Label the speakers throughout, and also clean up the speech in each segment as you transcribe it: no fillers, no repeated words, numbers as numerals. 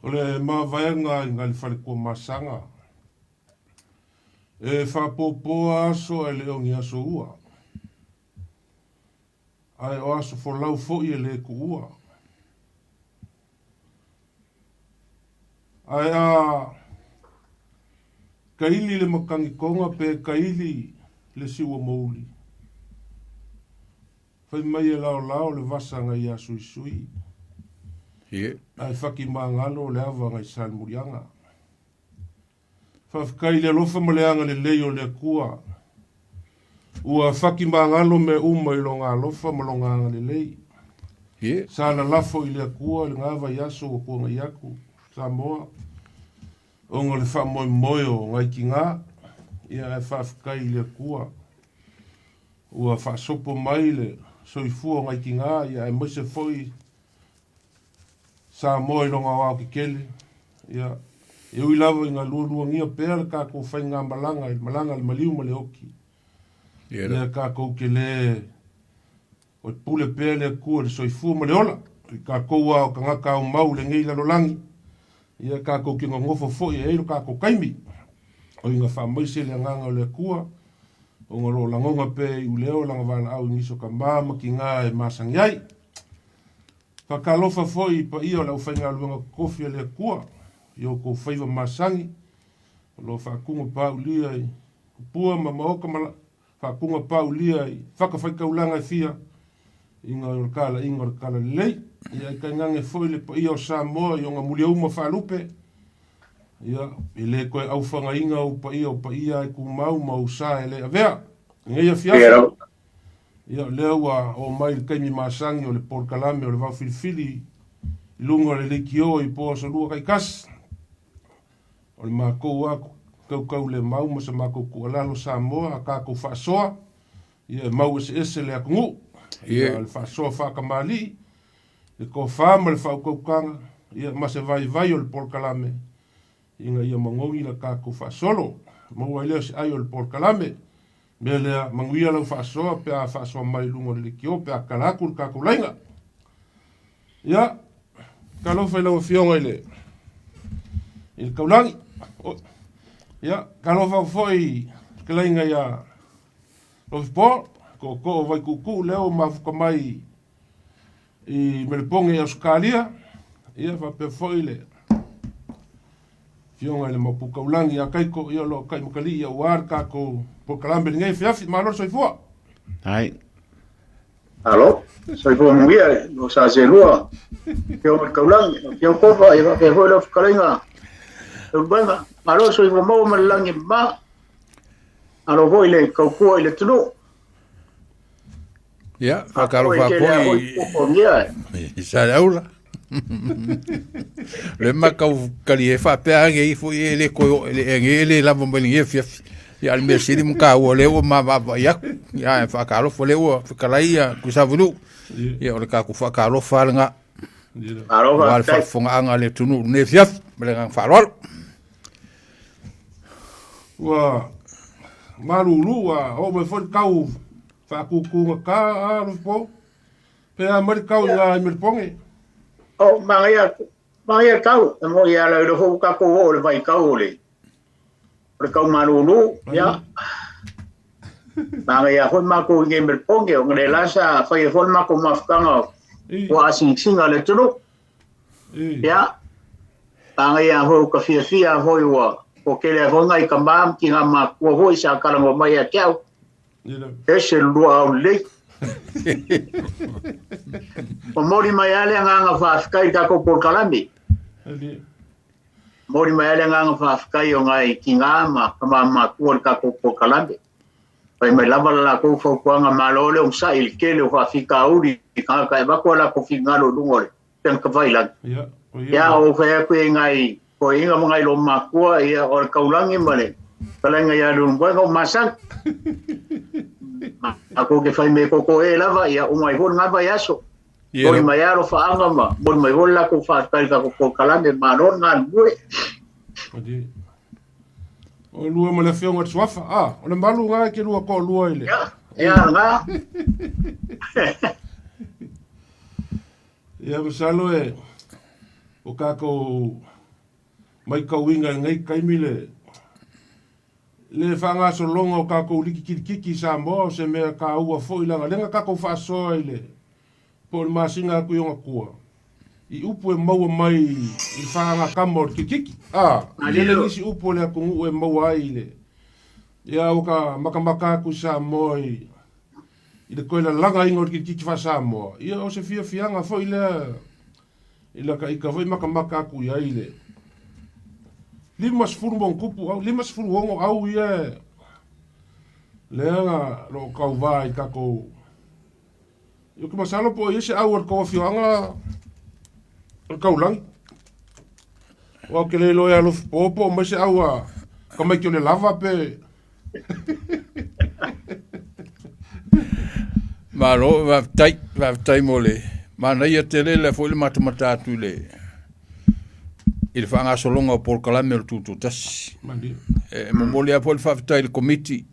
Speaker 1: O le mavaega i ngai le Falekuamasaga, e faapopoa aso ae le o ni aso ua, ae o aso folau foi e le tuua. Ae a kaili le matagitoga pe kaili le siuamouli, fai mai e laolao le vasa nai ia Suisui, ae fati magalo le ava nai Salemuliaga. Faafetai i le alofa ma le agalelei o le Atua, ua fati magalo mea uma i Lona alofa ma Lona agalelei. Sa lalafo i le Atua i lena vaiaso ua tuanai atu, Samoa, ona o le faamoemoe o nai tina, ia ae faafetai i le Atua, ua faasopo mai le soifua o nai tina, ia aemaise foi Samoa i lona aoaotetele. Ia, e ui lava ina lualuagia pea le tatou faigamalaga i le malaga a le maliu ma le oti, ia tatou te le o pule pea le Atua i le soifua ma le ola. I tatou lava o tagata aumau i lenei lalolagi, ia tatou te nonofo foi e i ai lo tatou taimi. O ina faamaise le agaga o le Atua, ona o lo o lagona pea e iuleo lana valaau i nisi o tama ma tina e masani ai. Faatalofa foi i paia o le aufaigaluega totofi a le Atua i outou faiva masani o lo o faatuga paulia i Tupua ma Maota ma faatuga paulia i fatafaitaulaga e fia ina o le talaiga o le Talalelei. Ia e tainane foi le paia o Samoa i ona muliauma faalupe, ia e le toe aufagaina ou paia o paia e tumau ma ou sa e le avea. I lenei afiafi, Ia, o lea ua oo mai le taimi masani o le polokalame o le Vao Filifili i luga o le leitio i po aso lua taitasi. O le matou lava tautaulemau ma se matou tuualalo Samoa a tatou faasoa, ia e mau eseese le atunuu. Ia, o le faasoa faatamalii, le tofa ma le faautautaga, ia ma se vaivai o le polokalame ina ia manogi la tatou faasolo. Maua ai lea o se ai o le polokalame. Mea lea, manuia lau faasoa pe a faasoa mai i luga o le leitio pe a tala atu le tatou laina. Ia, talofa i lau Afioga i le i le taulagi. Ia, talofa foi i le fetalaiga ia Lofi Paul, tootoo o Vaituutuu lea ua mafuta mai i Melepoge i Ausetalia, ia faapea foi le Afioga i le Maopu Taulagi ia Kaiko, ia o lo o taimakalii aua le tatou polokalame i lenei afiafi. Malo le soifua.
Speaker 2: Hai.
Speaker 3: Alo, soifua manuia lo sa selua. Afioga i le Taulagi, afioga Kofa, ia faapea foi lau fetalaiga Leulumoega. Malo soifua maua ma le lagi e mama. Malo foi le tautua i le atunuu.
Speaker 4: Ia, faatalofa foi i Saleaula. Le makau kali e faapea age ifo e le koe le age le lava mai le afiafi. Ia le mea sili ma taua lea ua mavaavaai atu. Ia e faatalofa lea ua fetalai ia Tuisavulu. Ia o le tatou faatalofa lena. Aua le faafofogaaga a le atunuu i lenei afiafi ma le agaga faaaloalo.
Speaker 1: Ua malulu ua oo mai foi le tau faatutugata a Lofipo. Pe a mai le tau i ngā i Melipoge.
Speaker 3: O, manaia, manaia tau, e mo ia lau lofo tatou oo le vaitau o le o le tau malulu, ia. Manaia foi matou i nei Melipoge, o le la sa fai ai foi le matou mafutaga ua asingisinga le atunuu. Ia, manaia foi ua fiafia foi ua tele foi nai tama ma tina matua foi sa talanoa mai ia te au. Ese le lua ao lelei. Momoli mai lava le agaga faafetai i le tatou polokalame. Momoli mai lava le agaga faafetai o nai tina ma tama matua i le tatou polokalame. Fai mai lava le latou fautuaga malo le onosai i le tele o faafitauli i tagata e avatu a latou finagalo i luga o le upegatafailagi. Ia, ou fai atu i nai toeaiina ma nai loomatua, ia, o le taulagi ma le fetalaiga ia Leulumoega o masani. Matou te fai mea totoe lava, ia uma ai foi lena vaiaso. Moli mai alofaaga ma moli mai foi le latou faafetai i le tatou polokalame, malo le galulue.
Speaker 1: O lua ma le afioga i le Suafa. Ah, o le malu lena e te lua toalua i le...
Speaker 3: Ia, ia lena.
Speaker 1: Ia, masalo e o tatou Matauina i lenei taimi le le faagasologa o tatou liki kilikiki i Samoa o se mea taua foi leaga lea na tatou faasoa i le po o le masina atu i ona tua i upu e maua mai i le faagatama o le kilikiki. A, tele nisi upu o le atunuu e maua ai i le ia ua ka matamata atu i Samoa i i le toe lalagaina o le kilikiki faa-Samoa, ia o se fiafiaga foi lea i laka ita foi matamata atu i ai le 50 ma ona tupu au, 56 au ia lea na lo o tauvā i tatou. Ou te masalo po o i ai se au a le tou afioaga o le Taulagi. Aua ou te le iloa e alofi po po o mai se au a tamaiti o le lava pe.
Speaker 4: Malo, faafetai, faafetai mo le manaia tele lea foi le matamata atu i le i le faagasologa o polokalame o le Tutoatasi.
Speaker 1: Malie.
Speaker 4: E momoli lava foi le faafetai i le Komiti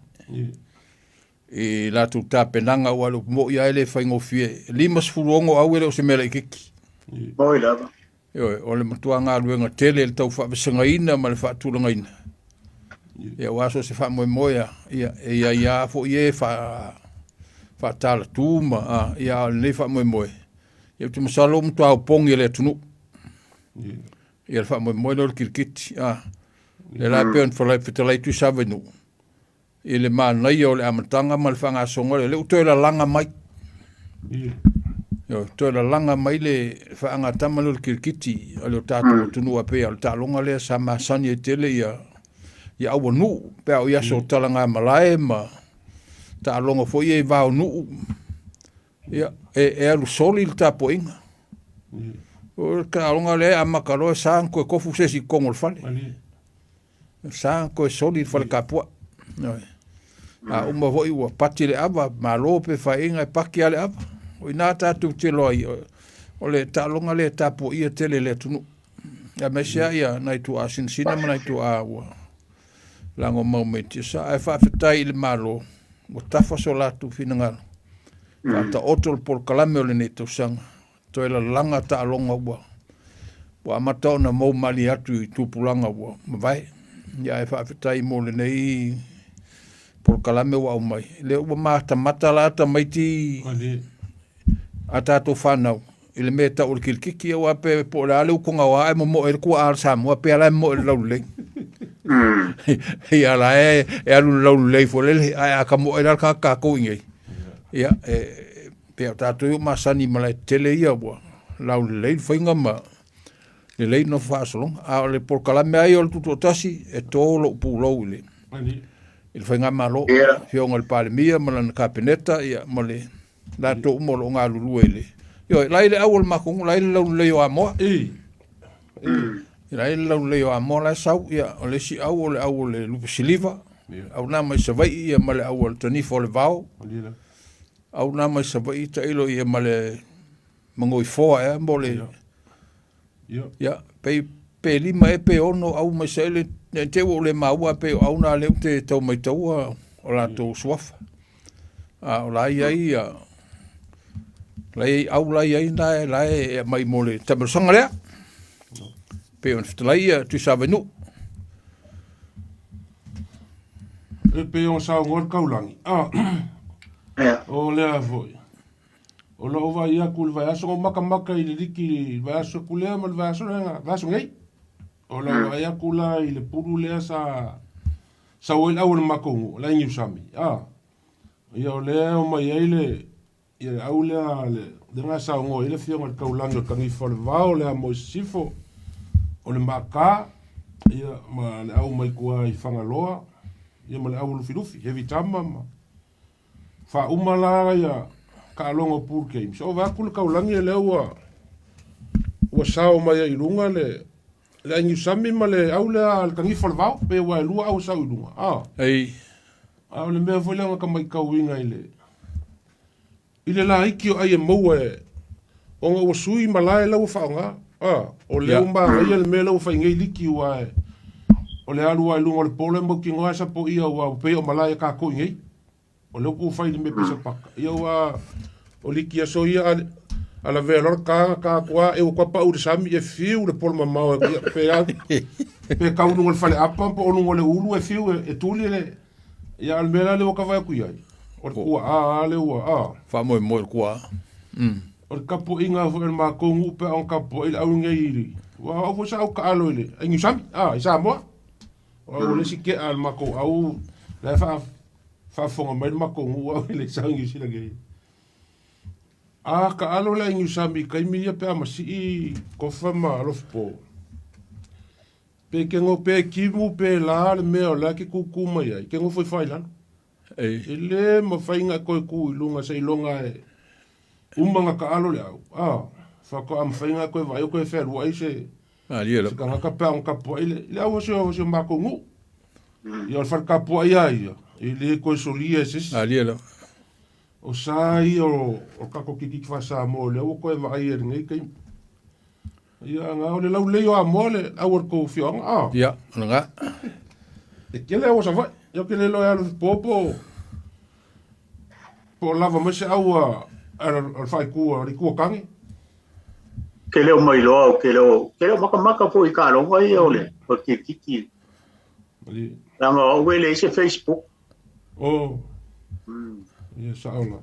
Speaker 4: i latou tapenaga aua o le upu moni lava e le faigofie. E 56 au e le o se mea laitiiti.
Speaker 3: Moi lava.
Speaker 4: Ioe, o le matua galuega tele i le tau faavasegaina ma le faatulagaina. Ia aua so o se faamoemoe lava, ia e i ai lava foi e faatalatu ma a, ia a o lenei faamoemoe, ia ou te masalo ua matua opogi e le atunuu. Ia le faamoemoe lea o le kirikiti, a. Lea la e pei ona fetalai Tuisavainuu, i le manaia o le amataga ma le faagasoga lea, lea ua toe lalaga mai. Ioe, toe lalaga mai le faagatama lea o le kirikiti a le o tatou atunuu a pei o le taaloga lea sa masani ai tele ia ia auanuu pe a o i aso talagamalae ma taaloga foi ia i va o nuu. Ia, e alu soli le tapuaiga. O le taaloga lea e amata loa e sa ona toe tofu se isi i totonu o le fale. Sa toe soli le fale tapuai. Ioe. A uma foi ua pati le ava, malo pe faaiga e pati lava le ava. O i ina tatou te iloa ai, o le taaloga lea e tapuaia tele e le atunuu. Aemaise lava ia nai tuaa sinasina ma nai tuaa ua lagomau mai tiasa. Ae faafetai i le Malo ua tafa so latou finagalo, faataoto le polokalame o lenei tausaga Toe lalaga taaloga ua ua amata ona mou malie atu i tupulaga ua mavae. Ia ae faafetai mo lenei polokalame ua aumai. Lea ua matamata la tamaiti a tatou fanau i le mea e tau o le kilikiki aua pe po o le a le utuga o a ae momoe ai le tuaa a le Samoa pei lava la e momoe i le laulelei. Ia la e alu i le laulelei foi lele ae a tamoe la le tagata tatou i inei, ia e Pei o tatou ua masani i malae tetele ia ua laulelei le faiga ma lelei nofo faasologa. A o le polokalame lava ia o le Tutoatasi, e to lou pulou i le, i le faigamalo, Afioga i le Palemia ma lana Kapeneta ia, ma le latou uma o lo o galulue i le... Ioe, la i le au o le matou nuu, la i le laulelei o Amoa. La i le laulelei o Amoa la e sau, ia, o le isi au o le au o le Lupe Siliva, au na mai Savaii ia ma le au o le Tanifa o le Vao. Au na mai Savaii tailo ia ma le Magoifoa ea mo le ia pei pe lima ea pe ono au mai Savaii le ne te ua ou le maua pei o au na lea ou te tau maitaua o latou suafa. A o la i ai ia la i ai au la i ai na la e aumai mo le taamilosaga lea. Pei ona fetalai ia Tuisavainuu.
Speaker 1: E pei ona saunoa le Taulagi, a, o lea foi, o lou vaai atu i le vaiaso, na ou matamata i le liki i le vaiaso atu lea ma le vaiaso lea, vaiaso nei. O lou vaai atu la i le pulu lea sa sau ai le au o le matou nuu, la i Niusami, a, ia o lea e omai ai le, ia le au lea, le, lea na saunoa ai le afioga i le Taulagi o le Tanifa o le Vao, le amo i Sisifo, o le Maaka, ia, ma le au mai tua i Fagaloa, ia ma le au o Lufilufi, Heavy Tama ma faauma la ia taaloga o pool games. O vaai atu le Taulagi lea ua ua sao mai ai i luga le le Ainiusami ma le au lea le Tanifa o le Vao, pe ua e lua au e sau i luga. A.
Speaker 4: Ei.
Speaker 1: A o le mea foi lea na ka matauina i le I le laiti o ai e maua e ona ua sui malae la ua faaaoga. A, o lea ua manaia le mea la ua fai nei liki aua e o le alu lava i luga o le polo e mautinoa e sapoia aua ua pei o malae a tatou i nei. O lea ua fai i le mea pei sapaka. Ia aua o liki aso ia a A lavea loa le ka ka atu lava e ua toa pau i le sami e fiu le polo mamao e ia pe a pe tau i luga o le faleapa po o luga o le ulu e fiu e tuli le ia a o le mea la lea ua ta vaai atu i ai o le tuaa lava lea ua a
Speaker 4: Faamoemoe i le tuaa.
Speaker 1: O le tapuaiga foi a le matou nuu pe a ona tapuai le au lenei i le aua o au foi sa ou taalo i le ai Niusami a i Samoa. O au o le isi tea a le matou au la e faafofoga mai le matou nuu au e le i sau i Niu Sila nei. A taalo le ai Niusami i taimi ia pe a masii Kofa ma Alofipo. Pe ke go pe kimu pe la le mea o la e ke kūkū mai ai, ke nofo ifo ai i lalo. E le mafai ona e toe tu i luga seiloga e uma ona taalo le au. A, faatoa mafai ona e toe vaai o toe fealuai se se tagata pe a ona tapuai le, le au o si o, si o matou nuu. Ia o le fale tapuai lava ia, e le toe solia e se isi. O sa ia o, o tatou kirikiki faa-Samoa lea ua toe vaai ai i lenei taimi. Ia, na o le laulelei o Amoa le au o le tou afioaga, a?
Speaker 4: Ia, o lena.
Speaker 1: E tele au o Savaii. Ia ou te le iloa e alu i po po o lava mai se au a le faaitu a le Itu o Tane.
Speaker 3: Ke le o mailoa ou ke le o ke le o makamaka foi i taaloga ia o le o le kirikiki. Leaga o au e leai se Facebook.
Speaker 1: Oh. Ia sao la.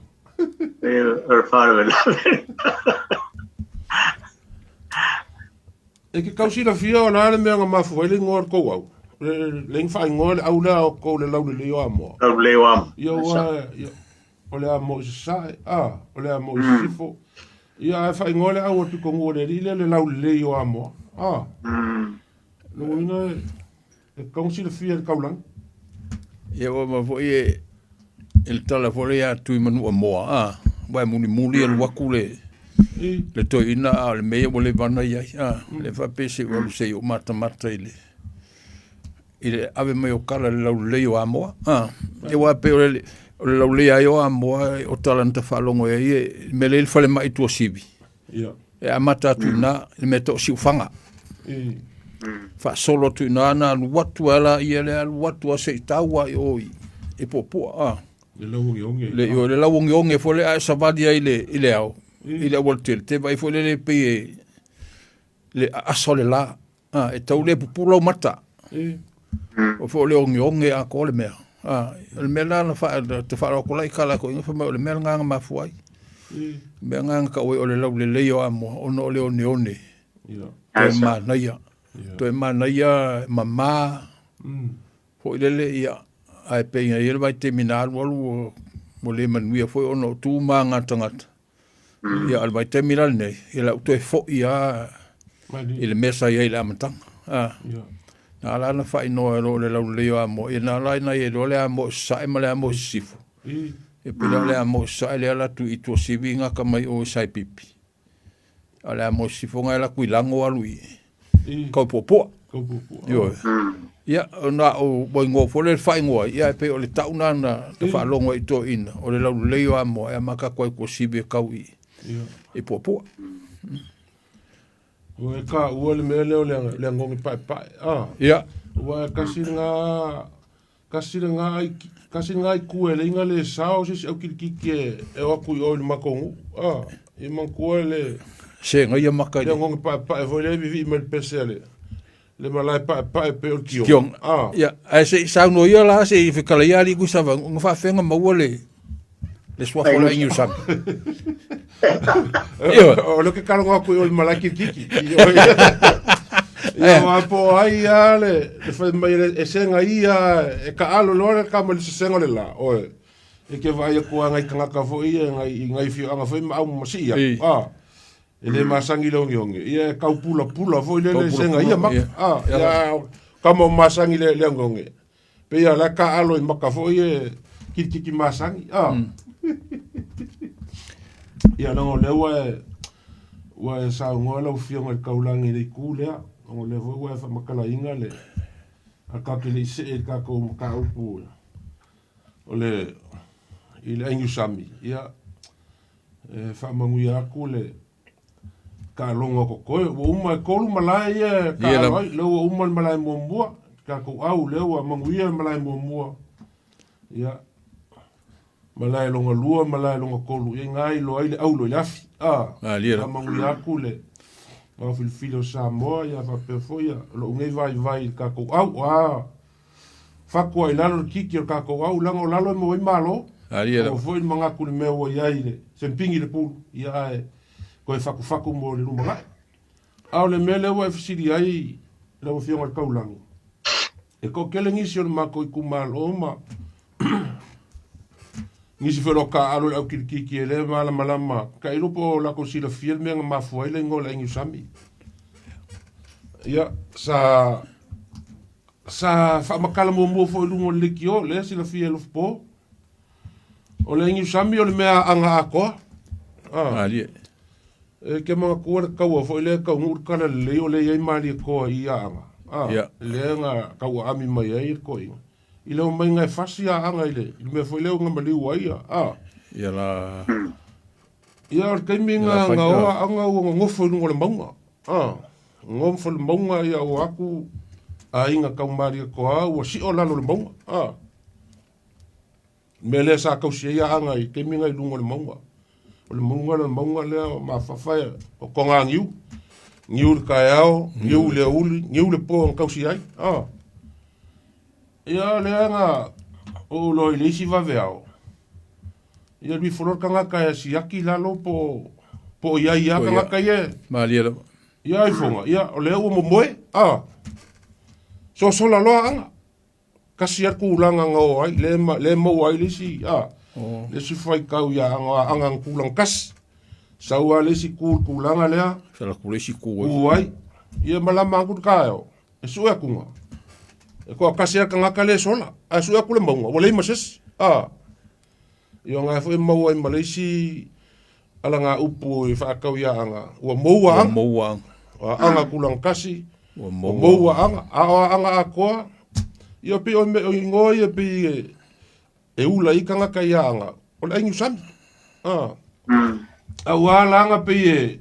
Speaker 3: E o le faalavelave.
Speaker 1: E ke kau silafia o le a le mea na mafua ai le igoa o le tou au. Le le faaigoa le au lea o tou le laulelei o Amoa.
Speaker 3: Laulelei o Amoa.
Speaker 1: Ia ua ia, o le Amoa i Sasae, a, o le Amoa i Sisifo. Ia ae faaigoa le au o le pitonuu o le alii lea le laulelei o Amoa. A. Lona uiga e tatau ona silafia e le taulagi.
Speaker 4: Ia ua ma foi e e le tala foi lea ia Tuimanuamoa, a, aua e mulimuli alu atu le le toeaina a o le mea ia ua leva ona i ai, a, le faapea se i ou alu se i ou matamata i le i le ave mai o tala i le laulelei o Amoa, a. Ia aua e pei o le o le laulelei lava ia o Amoa o tala na ta faalogo ai e le mea lea e i ai le falemai i Tuasivi. E amata atu i ina i le mea e tau o Siufaga. Faasolo atu i ina na alu atu ai laia lea alu atu lava se i tau lava i o i Puapua. A.
Speaker 1: Le lauogeoge.
Speaker 4: Le, ioe, le lauogeoge foi lea a e savali ai i le ao, i le aualatele, te vaai foi lele pei e le aasa o le la. A, e tau le pupula ou mata. O foi o le ogeoge atoa le mea. A, o le mea la na fa, te faalogo atu la i tala atu fai mai o le mea lena na mafua ai. Mea lena na tau ai o le laulelei o Amoa ona o le oneone. Toe manaia. Toe manaia mama. Foi lele ia ae pei na i ai le vaitaimi na alualu ua le manuia foi ona o tu ma aga tagata. Ia, o le vaitaimi la lenei, ia la ua toe foi lava i le mea sa i ai i le amataga. A, na ala ona faaigoa e lo le laulelei o Amoa, ia na ala ina i ai loa le Amoa i Sasae ma le Amoa i Sisifo. Ia pei la o le Amoa i Sasae lea e alu atu i Tuasivi gata mai o i Saipipi. A o le Amoa i Sisifo na e alu atu i Lago alu i Kaupuapua. Ioe. Ia, na o ua igoa foi lea le faaigoa ai, ia e pei o le tau lena na ta faalogo ai i toeaiina, o le laulelei o Amoa e amata atu ai i Tuasivi e tau i i Puapua.
Speaker 1: Ua e taua le mea lea o le agoge paepae. Ah.
Speaker 4: Ia.
Speaker 1: Ua e kasi lena kasi lena kasi lena itu e leai na le sao se isi au kilikiki e o atu i o i le matou nuu. Ah. Ia manatua le
Speaker 4: Se gaia maka i
Speaker 1: le agoge paepae foi lea e vivii mai le pese a le le malae paepae pei o le tioga.
Speaker 4: Ah. Ia, ae se i saunoa ia la, se i fekala ia alii Kuisava, na faafefea maua le le suafa o le Niusami.
Speaker 1: Ioe. O le ke kalogo atu i o i malae kilikiki. Ia wa po ai ia le le fai mai le e senga ia e kaalo loa le kama le sesega o le la. Oe. E ke vaai atu a ngai tagata foi ia ngai i ngai afioaga foi ma au ma sii atu. Ah. E le masani le ogeoge. Ia e tau pulapula foi le le sega ia maka. Ah, ia kama o masani le le ogeoge. Pei a la kaalo i maka foi e kilikiki masani. Ah. Ia leaga o lea ua e ua e saunoa lau Afioga i le taulagi i le itu lea, leaga o lea foi ua e faamatalaina le a tatou te le i see i le tatou mataupu o le i le ainiusami, ia E faamanuia atu le taaloga o totoe. Ua uma e tolu malae ia e taalo ai. Lea ua uma le malae muamua, tatou au lea ua manuia le malae muamua. Ia. Malae longa lua, malae longa tolu, ia iga iloa ai le aulo i le afi. A,
Speaker 4: Malie lava.
Speaker 1: Faamanuia atu le Ao Filifili o Samoa, ia faapea foi ia lou nei vaivai i le tatou au. A, fatu ai lalo le titi o le tatou au, leaga o lalo e maua ai malo.
Speaker 4: Malie
Speaker 1: Aua
Speaker 4: lava.
Speaker 1: foi le manatu i le mea ua i ai le sempigi le pulu, ia ae toe fatufatu mo le lumanai. A o le mea lea ua e fesili ai lau Afioga i le Taulagi, e toatele nisi o le matou itumalo ma nisi foi o lo o taaalo i le aukilikiki e le malamalama tailo po o latou silafia le mea na mafua ai le igoa o le Aigiusami. Ia, sa sa faamatala muamua foi i luga o le leitio, lea e silafia e Lofopo. O le Aigiusami o le mea aga atoa. Ah.
Speaker 4: Malie.
Speaker 1: E ke manatua le taua foi lea e taunuu le tala lelei o lea e i ai Malietoa i Aana. A,
Speaker 4: Ia.
Speaker 1: lea na tauaami mai ai le toeaina. I le omaiga e fasi Aana i le, i le mea foi lea na maliu ai ia. A.
Speaker 4: Ia la
Speaker 1: Ia o le taimi
Speaker 4: Ia la
Speaker 1: na
Speaker 4: fai
Speaker 1: na o Aana ua nonofo i luga o le mauga. A, nonofo i le mauga ia ua atu aiga tau Malietoa ua sio lalo o le mauga. A. mea lea sa tausi ai Aana i taimi na i luga o le mauga. O le mauga le mauga lea o mafafa e o toga niu. Niu le taeao, niu le aoauli, niu le po na tausi ai. Ah. Ia lea na ou iloa i le isi vaveao. Ia alu ifo loa le tagata e siaki lalo po o i ai lava tagata ia.
Speaker 4: Malie lava.
Speaker 1: Ia ifoga, ia o lea ua momoe. Ah. Sosola loa Aana. Kasi a tulaga na o ai, le, ma, le maua ai le isi, a,
Speaker 4: Oh.
Speaker 1: le isi faitau ia aga, aga na tulaga kasi. Sau a le isi ku tulaga lea,
Speaker 4: Sala ku le isi ku ai.
Speaker 1: ku ai, ia malama aku le taeao, e sue akuga. E koa kasi a tagata le sola, ae sue aku le mauga, ua leai ma se isi. A, ia nga foi maua ai ma le isi alaga upu e faatau ia aga, ua moua
Speaker 4: Ua
Speaker 1: aga.
Speaker 4: moua aga.
Speaker 1: Ua aga tulaga kasi,
Speaker 4: Ua
Speaker 1: ua
Speaker 4: moua
Speaker 1: moua aga. A o aga atoa, ia pei o me o igoa ia pei e, e ula i tagata ia aga, o le aigiusami. Ah. A ua ala aga pei e,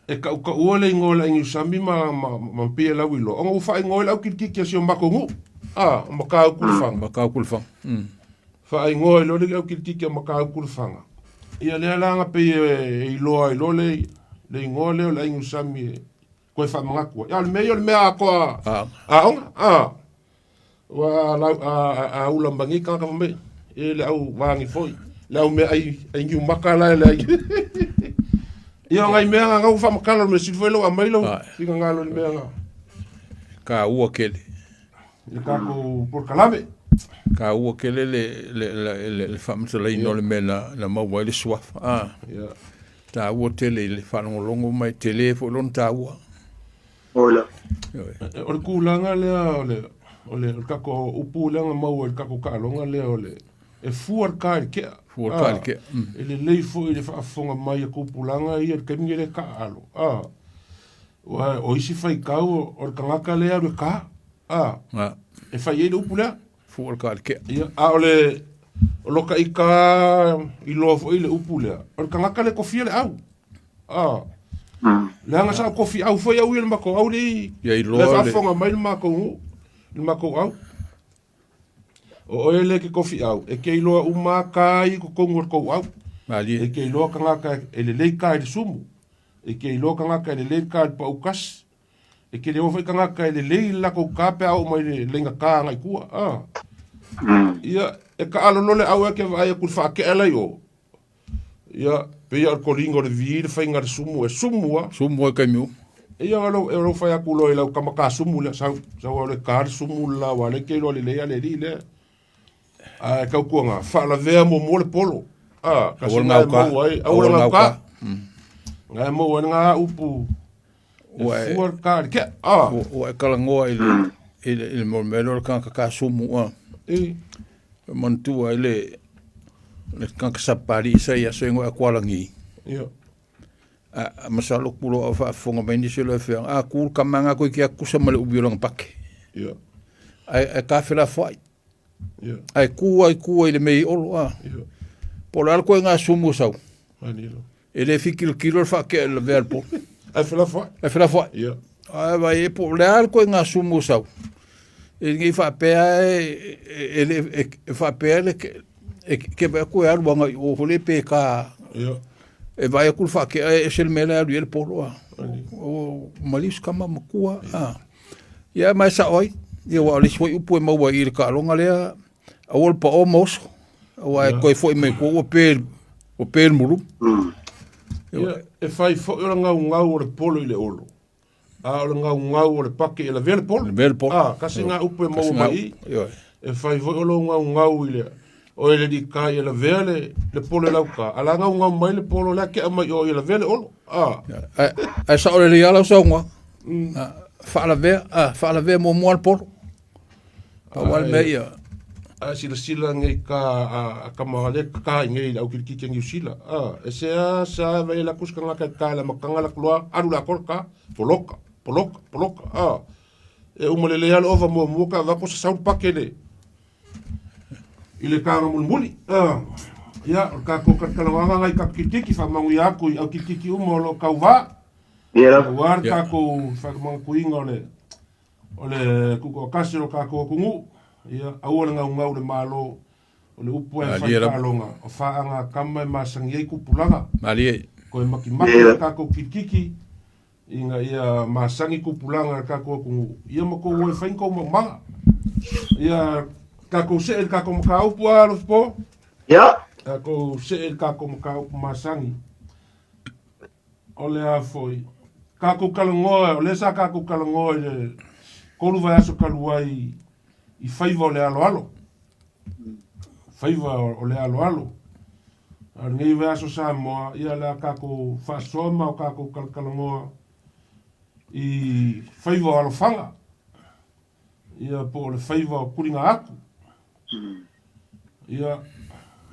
Speaker 1: e tautaua le igoa o le aigiusami ma, ma, ma pei e lauiloa, ona ua faaigoa ai le aukilikiki a si o matou nuu. Ah, o Matautu le Faga.
Speaker 4: Matautu le Faga.
Speaker 1: Faaigoa ai loa le aukilikiki a Matautu le Faga. Ia lea la aga pei e, e iloa ai loa le, le igoa lea o le aigiusami e koe faamanatu ai. A o le mea ia o le mea atoa aoga. A, ua lau, a, a, a ula mai nei tagata fai mai, e le au vagi foi, le au mea ai, ai niu maka la e le ai. Ia o ngai mea nga ngau faamatala o le mea sili foi lau aumai lau finagalo i le mea nga.
Speaker 4: Taua tele.
Speaker 1: I le tatou polokalame.
Speaker 4: Taua tele le, le, le, le, le faamatalaina o le mea na, na maua ai le suafa. Ah.
Speaker 1: Ia.
Speaker 4: Taua tele i le faalogologo mai, tele foi lona taua.
Speaker 3: Ola.
Speaker 1: O le tulaga lea o le o le o le tatou upu lea na maua i le tatou taaloga lea o le e fua le ka i le kea.
Speaker 4: Fua le ka i le kea.
Speaker 1: E lelei foi le faafofoga mai a tupulaga ia i le taimi lenei le taaalo. Aua o isi faitau o le tagata lea e alu e ka. E fai ai le upu lea.
Speaker 4: Fua le ka i le kea.
Speaker 1: Ia, a o le o lo ka ika iloa foi le upu lea. O le tagata le kofia le au. Ah. Leaga sa kofi au foi au ia le matou au le
Speaker 4: Ia iloa
Speaker 1: le
Speaker 4: le-
Speaker 1: faafofoga mai le matou nuu, le matou au. O oe le ke kofi au, e ke iloa uma ka i totonu o le tou au.
Speaker 4: Malie.
Speaker 1: E ke iloa tagata e lelei ka i le sumu. E ke iloa tagata e lelei ka i le paukasi. E ke iloa foi tagata e lelei le latou ka pe a oo mai le leiga ka agai tua. Ah. Ia, e taalo loa le au e ke vaai atu i le faakea la i o. Ia, pei o le koliga o le vi le faiga le sumu, e sumu a.
Speaker 4: Sumu ai kaimi uma.
Speaker 1: Ia, o lau, o lau fai atu loa i lau tama ka sumu lea, sau, sau au le ka le sumu le la, ua le ke iloa lelei a le alii lea. Ae tautuaga, faalavea muamua le polo. A, kasi
Speaker 4: Aua le
Speaker 1: nga e
Speaker 4: gauka.
Speaker 1: maua ai, aua le gauka. Nga e maua ai ngā upu, e
Speaker 4: Ua e-
Speaker 1: fua le ka le kea. A,
Speaker 4: Ua, ua e talanoa i le, i le, i le mo mea lea o le tagata ka sumu a.
Speaker 1: e,
Speaker 4: E manatua ai le, le tagata sapali sa ia aso ingoa e Kualagi.
Speaker 1: ia,
Speaker 4: A, a masalo kulo au faafofoga mai nisi o le afioaga, a ku le tama nga koe ki akusa ma le ubi o lona pake.
Speaker 1: ia,
Speaker 4: Ae, ae ka felafoai.
Speaker 1: ia,
Speaker 4: Ae ku ai ku ai le mea i olo a.
Speaker 1: ia,
Speaker 4: Po o le a le koe ngā sumu sau.
Speaker 1: manilo.
Speaker 4: E le fitilotilo le faakea i le lavea le polo.
Speaker 1: Ae felafoai.
Speaker 4: Ae felafoai.
Speaker 1: Ia.
Speaker 4: Ae vai e po o le a le koe ngā sumu sau. E nei faapea e, e, e, e, e faapea le, E ke vaai atu e alu agai i o foi lea pe ka e vaai atu le faakea e ese le mea la e alu i ai le polo a. O maliu si tama matua a. Ia ma e sao ai, ia aua o le isi foi upu e maua i i le taaloga lea, aua le pao ma oso, aua e toe foi mai tua ua pe, ua pe le mulumu.
Speaker 1: Ia, e fai foi o le gaugau o le polo i le olo, a o le gaugau o le pake e lavea le polo.
Speaker 4: Lavea le polo.
Speaker 1: A, kasi ngā upu e maua mai i. E fai foi o lou gaugau i le o e le likai e lavea le, le polo e lauka, a la gaugau mai le polo lea kea mai o e lavea le olo. A.
Speaker 4: Ae sao lelei lava lau saunoaga. Faalavea, a, faalavea muamua le polo. Pau lava le mea ia.
Speaker 1: A silasila nei ka a kama le ka i nei le au kilikiki a Niu Sila. A, e se a sa vai la kuska ngaka ka la makanga la kloa alu la kol ka poloka poloka poloka. A, e uma lelei lava le ova muamua ka avatu sa sau le pake le i le kaga mulimuli. A, ia o le tatou kalakalaoaga ngai kapikitiki faamanuia atu i au kilikiki uma o lo o tauvā. Aua le tatou faamagatuina o le o le tutoatasi o lo tatou atunuu, ia aua le gaugau i le Malo, o le upu e fai taaloga, o faaga a tama e masani ai tupulaga. Toe matimati le tatou kilikiki ina ia masani tupulaga i le tatou atunuu, ia ma tou o e fai ni tou maumaga. Ia tatou see i le tatou mataupu a Alofipo. Tatou see i le tatou mataupu masani. O le a foi. Tatou talanoa, o lea sa tatou talanoa i le 3 vaiaso talu ai i faiva o le aloalo. Faiva o le aloalo. A o lenei vaiaso Samoa, ia o le a tatou faasoa ma o tatou talatalanoa i faiva o alofaga. Ia po o le faiva o tuliga atu. Ia,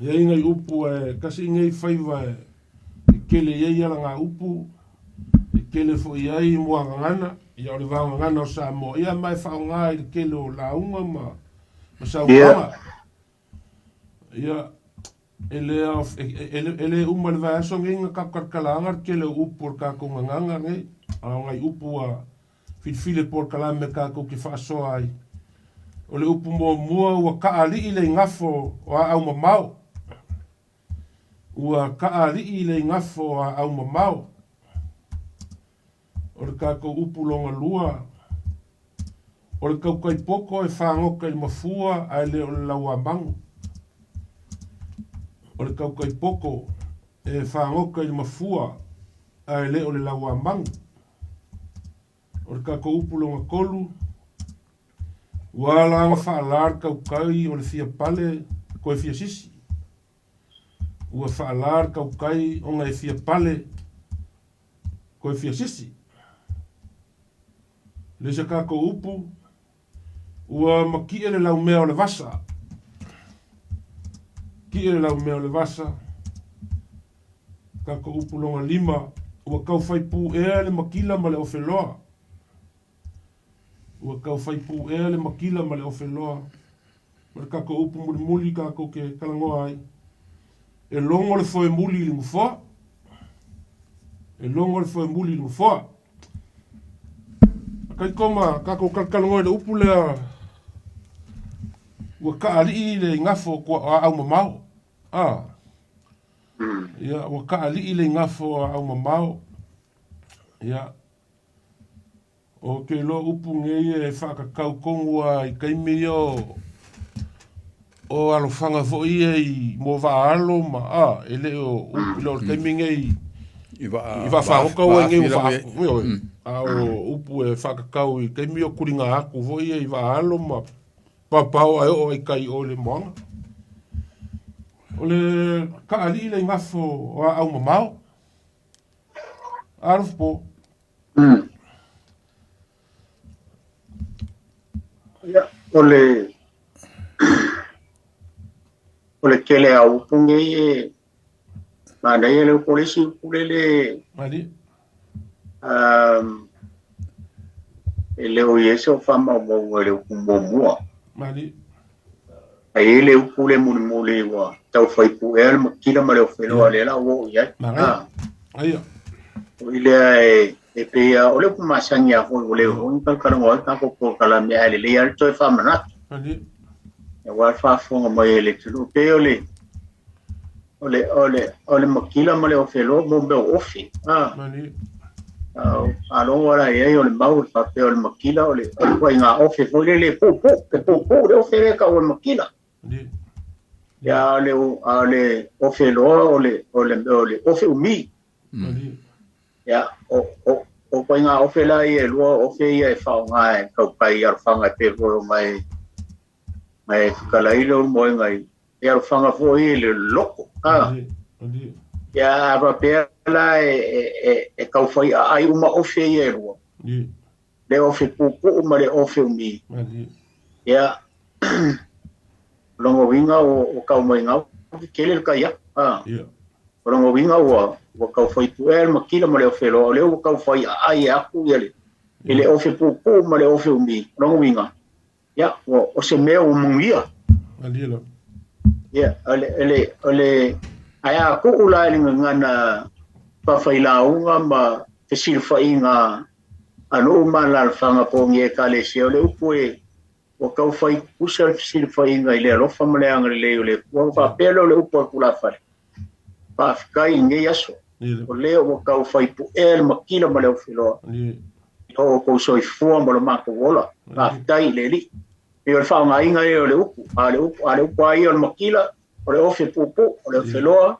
Speaker 1: e i ai nai upu e tasi nei faiva e tele i ai alaga upu, e tele foi i ai muagagana, ia o le vagagana o Samoa, ia ma e faaaoga i le tele o lauga ma saunoaga. Ia, e le, e le uma i le vaiaso nei na tatou talatalaaga le tele o upu o le tatou gagana nei, a o nai upu ua filifili e polokalame tatou te faasoa ai. O le upu muamua ua taaalii le igafo o aau mamao. Ua taaalii le igafo o aau mamao. O le tatou upu lona lua, o le tautai poto e fagota i le mafua ae le o le lauamanu. O le tautai poto e fagota i le mafua ae le o le lauamanu. O le tatou upu lona tolu, ua ala ona faalā le tautai o le fia pale toe fia sisi. Ua faalā le tautai ona e fia pale toe fia sisi. Le isi a tatou upu, ua matie le laumea o le vasa. Tie le laumea o le vasa. Tatou upu lona lima, ua taufai puea le matila ma le ofeloa. Ua taufai puea le matila ma le ofeloa. Ma le tatou upu mulimuli tatou te talanoa ai, e logo le foemuli i le nofoa. E logo le foemuli i le nofoa. Kaikoma, tatou talatalanoa i le upu lea, ua taalii le igafo o aau mamao. A, ia, ua taalii le igafo o aau mamao. Ia, o te iloa upu nei e faatatau tonu lava i taimi ia o alofaga foi ia i mo vaaalo ma a, e le o e le o le taimi nei
Speaker 4: i vaa
Speaker 1: i vaafagota ua nei ua faa ioe, a o upu e faatatau i taimi o tuliga atu foi ia i vaaalo ma paopao ae oo ai tai o i le moana. O le taalii le igafo o aau mamao. Alofa po.
Speaker 3: Ia, o le tele a upu nei e manaia le upu o le isi upu lele
Speaker 1: Mali.
Speaker 3: E le o i ai se o faamaumauga i le upu muamua.
Speaker 1: Mali.
Speaker 3: Ae i ai le upu le mulimuli ua taufai puea le matila ma le ofeloa lea la ua oo i ai.
Speaker 1: Manaia. Aia.
Speaker 3: O i lea e pei lava o le upu masani lava foi ua le oo ni kalakalaga ai tatou polokalame ae lelei lava le toe faamanatu.
Speaker 1: Mali.
Speaker 3: Aua le faafofoga mai e le atunuu. Pei o le O le o le o le makila ma le ofe loa mo mea o ofe. Ah.
Speaker 1: Malie.
Speaker 3: Faalogo la i ai o le mau e faapea o le makila o le o le ituaiga ofe foi lele e puupuu, e puupuu le ofe lea e tau o le makila.
Speaker 1: Malie.
Speaker 3: Ia a o le a o le ofe loa o le o le o le ofe umi.
Speaker 1: Malie.
Speaker 3: Ia o o o ituaiga ofe la ia e lua o ofe ia e faaaoga e tautai i alofaga e pei foi ona e na e fetalai le ulumoega i i alofaga foi i le loko. A.
Speaker 1: Malie. Malie.
Speaker 3: Ia a faapea la e e e, e taufai aai uma ofe ia e lua.
Speaker 1: Malie.
Speaker 3: Le ofe puupuu ma le ofe umi.
Speaker 1: Malie.
Speaker 3: Ia lona uiga ua tau mai gau tele le tai atu. A.
Speaker 1: Ia.
Speaker 3: O lona uiga ua ua taufai puea le matila ma le ofe loa, o lea ua taufai aai e atu ia le i le ofe puupuu ma le ofe umi. O lona uiga, ia ua o se mea ua manuia.
Speaker 1: Malie lava.
Speaker 3: Ia, o le o le o le ae a tuu la i le gagana faafailauga ma fesilafaiga a nuu ma alaalafaga po o ni ekalesia, o le upu e ua taufai tutusa le fesilafaiga i le alofa ma le agalelei o le Atua. Ona faapea lea o le upu a le tulafale, faafetai i lenei aso,
Speaker 1: Malie.
Speaker 3: o lea ua taufai puea le matila ma le ofeloa
Speaker 1: Malie.
Speaker 3: i lo outou soifua ma lo matou ola.
Speaker 1: Malie.
Speaker 3: Faafetai i le Alii. E pei o le faaaogaina lea o le upu, a o le upu, a o le upu lava ia o le matila, o le ofe puupuu, o le ofeloa,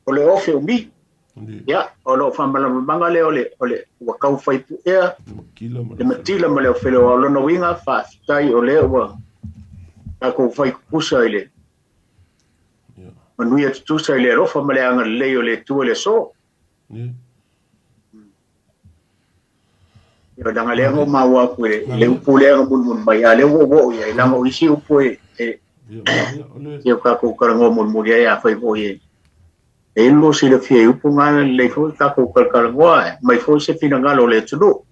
Speaker 3: o le ofe umi.
Speaker 1: Malie.
Speaker 3: Ia, o lou faamalamalamaga lea o le, o le, ua taufai puea
Speaker 1: Le matila ma
Speaker 3: le
Speaker 1: le
Speaker 3: matila ma le ofeloa. O lona uiga, faafetai o lea ua tatou fai tutusa i le
Speaker 1: Ia.
Speaker 3: manuia tutusa i le alofa ma le agalelei o le Atua i le aso.
Speaker 1: Malie.
Speaker 3: Ia, leaga lea na ou maua atu i le, i le
Speaker 1: Malie.
Speaker 3: upu lea na mulimuli mai, a o lea ua ou oo i ai, leaga o isi upu e, e,
Speaker 1: Ia, malie. O le
Speaker 3: ia o tatou talanoa mulimuli ai, afai foi e, e i ai lo silafia i upu na, lelei foi tatou talatalanoa, e aumai foi se finagalo o le atunuu.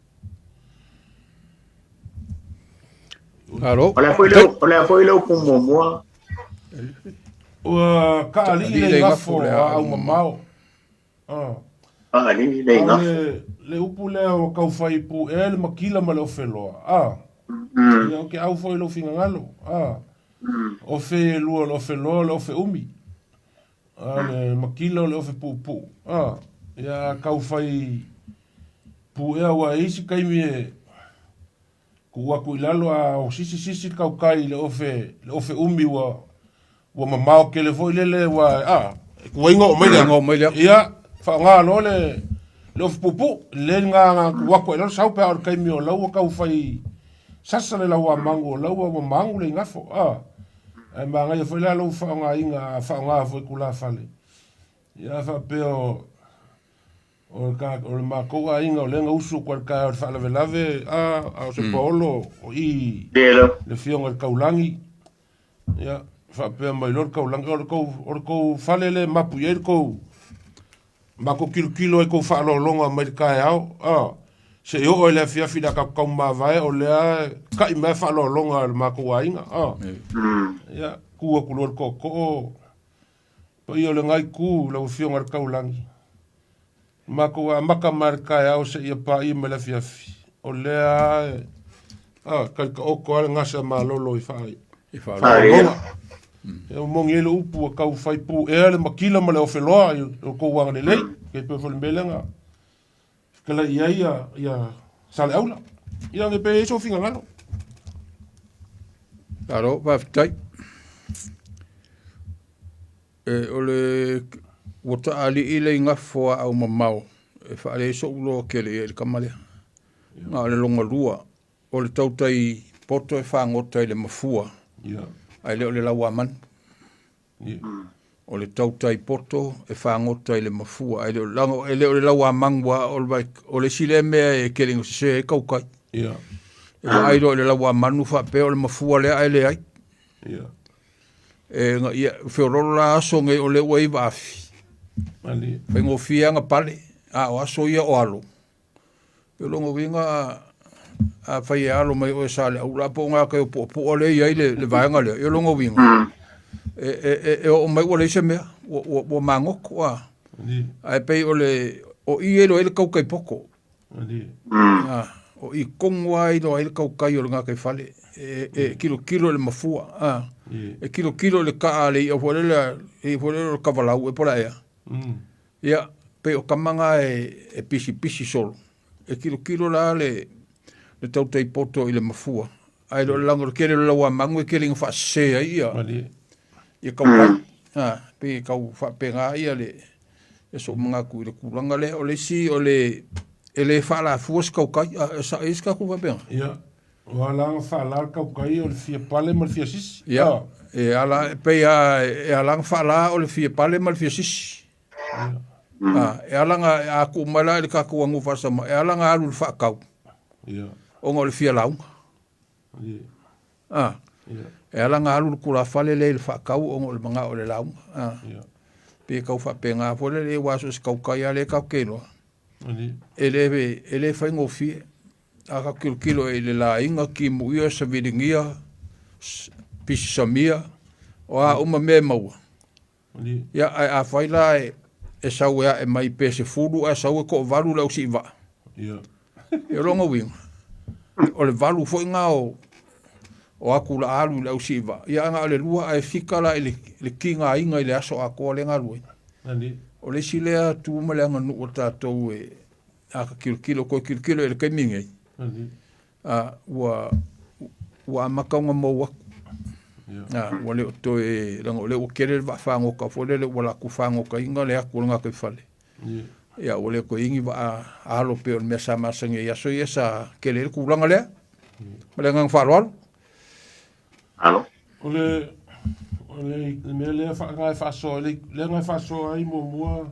Speaker 4: Malo.
Speaker 3: O le a foi le, o le a foi le upu muamua?
Speaker 1: Ua kaalii
Speaker 4: Alii
Speaker 1: le
Speaker 4: le
Speaker 1: igafo
Speaker 4: igafo le
Speaker 1: a
Speaker 4: aau
Speaker 1: au mamao. Ah.
Speaker 3: Aalii le
Speaker 1: A o
Speaker 3: igafo.
Speaker 1: le le upu lea ua taufai puea le matila ma le ofeloa. Ah. Ia o ke au foi i lou finagalo. Ah. Ofe e lua o le ofeloa o le ofe umi. A le matila o le ofe puupuu. Ah. Ia a taufai puea aua e i ai isi taimi e tuu atu i lalo a o sisi sisi le tautai i le ofe le ofe umi ua ua mamao tele foi lele ua a e tuaiga oo mai le
Speaker 4: Tuaiga oo mai le atu.
Speaker 1: Ia faaaoga loa le le ofe puupuu le lena na tuu atu ai i lalo sau pe a o le taimi o lau ua taufai sasa le lauamagu o lau ua magu le igafo a ae manaia foi la lou faaaogaina a faaaoga foi tulafale ia faapea o O le ka, o le matou aiga o lea na usu atu ai i le taeao i le faalavelave a, a o se paolo o i
Speaker 3: Lea
Speaker 1: le afioga i le Taulagi, ia, faapea mai loa le Taulagi, o le tou, o le tou fale lea e mapu i ai le tou, matou tilotilo ai i tou faaaloaloga mai le taeao, a, seia oo i le afiafi o le a tatou taumavae o lea e ta'i mai lava faaaloaloga a le matou aiga, a. Ia, tu atu loa le tootoo, Paia o lena itu i lau Afioga i le Taulagi, matou amata mai le taeao seia paia mai le afiafi, o lea lava e a, talitaoto lava le gasa malolo i faa,
Speaker 4: I faaaloaloga.
Speaker 1: faaaloaloga. Ia ua moni ai le upu ua tau fai puea le matila ma le ofeloa i lo outou agalelei, e pei foi o le mea lea na fetalai i ai ia, ia Saleaula. Ia ne pe i ai sou finagalo.
Speaker 4: Malo, faafetai. E, o le ua taalii le igafo a aumamao e faalei so'u loa tele i ai le tama lea. Na o le lona lua, o le tautai poto e fagota i le mafua, ae le o le lauamanu. O le tautai poto e fagota i le mafua, ae le o, leaga e le o le lauamanu lava, o le, o le isi lea mea e tele ina sese ai tautai. E vaai loa i le lauamanu faapea o le mafua lea ae leai. E na ia feololo la aso nei o lea ua i ai vaafi. Faigofie lava na pale, a o aso ia o alo. E o lona uiga a fai e alo mai oe Saleaula po o gata i o Puapua lea e i ai le, le vaega lea, e o lona uiga e, e, e, e oo mai ua leai se mea, ua, ua, ua magoto a. Ae pei o le, o i e iloa ai le tautai poto. Ah, O i tonu lava e iloa ai le tautai o le gataifale, e tilotilo i le mafua, a. E tilotilo i le taa a le i'a foi lele, le i'a foi lele o le tavalau ea po o le a ea. Ia, pei o tama na e pisipisi solo. E tilotilo la le tautai poto i le mafua, ae le o le laga o le tele o le lauamanu e tele ina faasese ai ia ia tautai. A, pei e tau faapena ia le sou manatu i le tulaga lea. O le isi o le e le faalafua se tautai, a e sao i ai se tatou faapena?
Speaker 1: Ia, o ala ona faala le tautai o le fia pale ma le fia sisi.
Speaker 4: Ia, e ala, e pei lava e ala ona faala o le fia pale ma le fia sisi. Ia. A, e ala ona, a tuu mai la i le tatou aganuu faa-Samoa, e ala ona alu i le faatau.
Speaker 1: Ia.
Speaker 4: Ona o le fia lauga.
Speaker 1: Ia.
Speaker 4: A, e ala ona alu le tulafale lea i le faatau ona o le manao i le lauga. A, pei e tau faapena foi lele, aua so o se tautai lava lea tatou te iloa, e le, e le faigofie. A tatou tilotilo i le laiga, timuia, saviligia, pisi samia, o a uma mea e maua. Ia, ae afai la e sau e ae mai pe 10 ae sau e toavalu le ausiivaa.
Speaker 1: Ia.
Speaker 4: Ia o lona uiga, o le valu foi lena o atu la alu i le ausiivaa. Ia ae na o le lua ae fika la i le tigaina i le aso atoa lea e galue ai. O le isi lea tu ma le aganuu a tatou e a ta tilotilo, toe tilotilo i le taimi lenei, a, ua, ua amata ona mou atu. A, ua le o toe, leaga o lea ua tele le vaafagota foi lele ua latou fagotaina le atu o le gataifale. Ia, ua le toe i ai ni vaa alo pei o le mea sa masani ai i aso ia sa tele ai le tulaga lea. Ma le agaga faaaloalo.
Speaker 3: Alo.
Speaker 1: O le, o le mea lea na e faasoa, lea na e faasoa ai muamua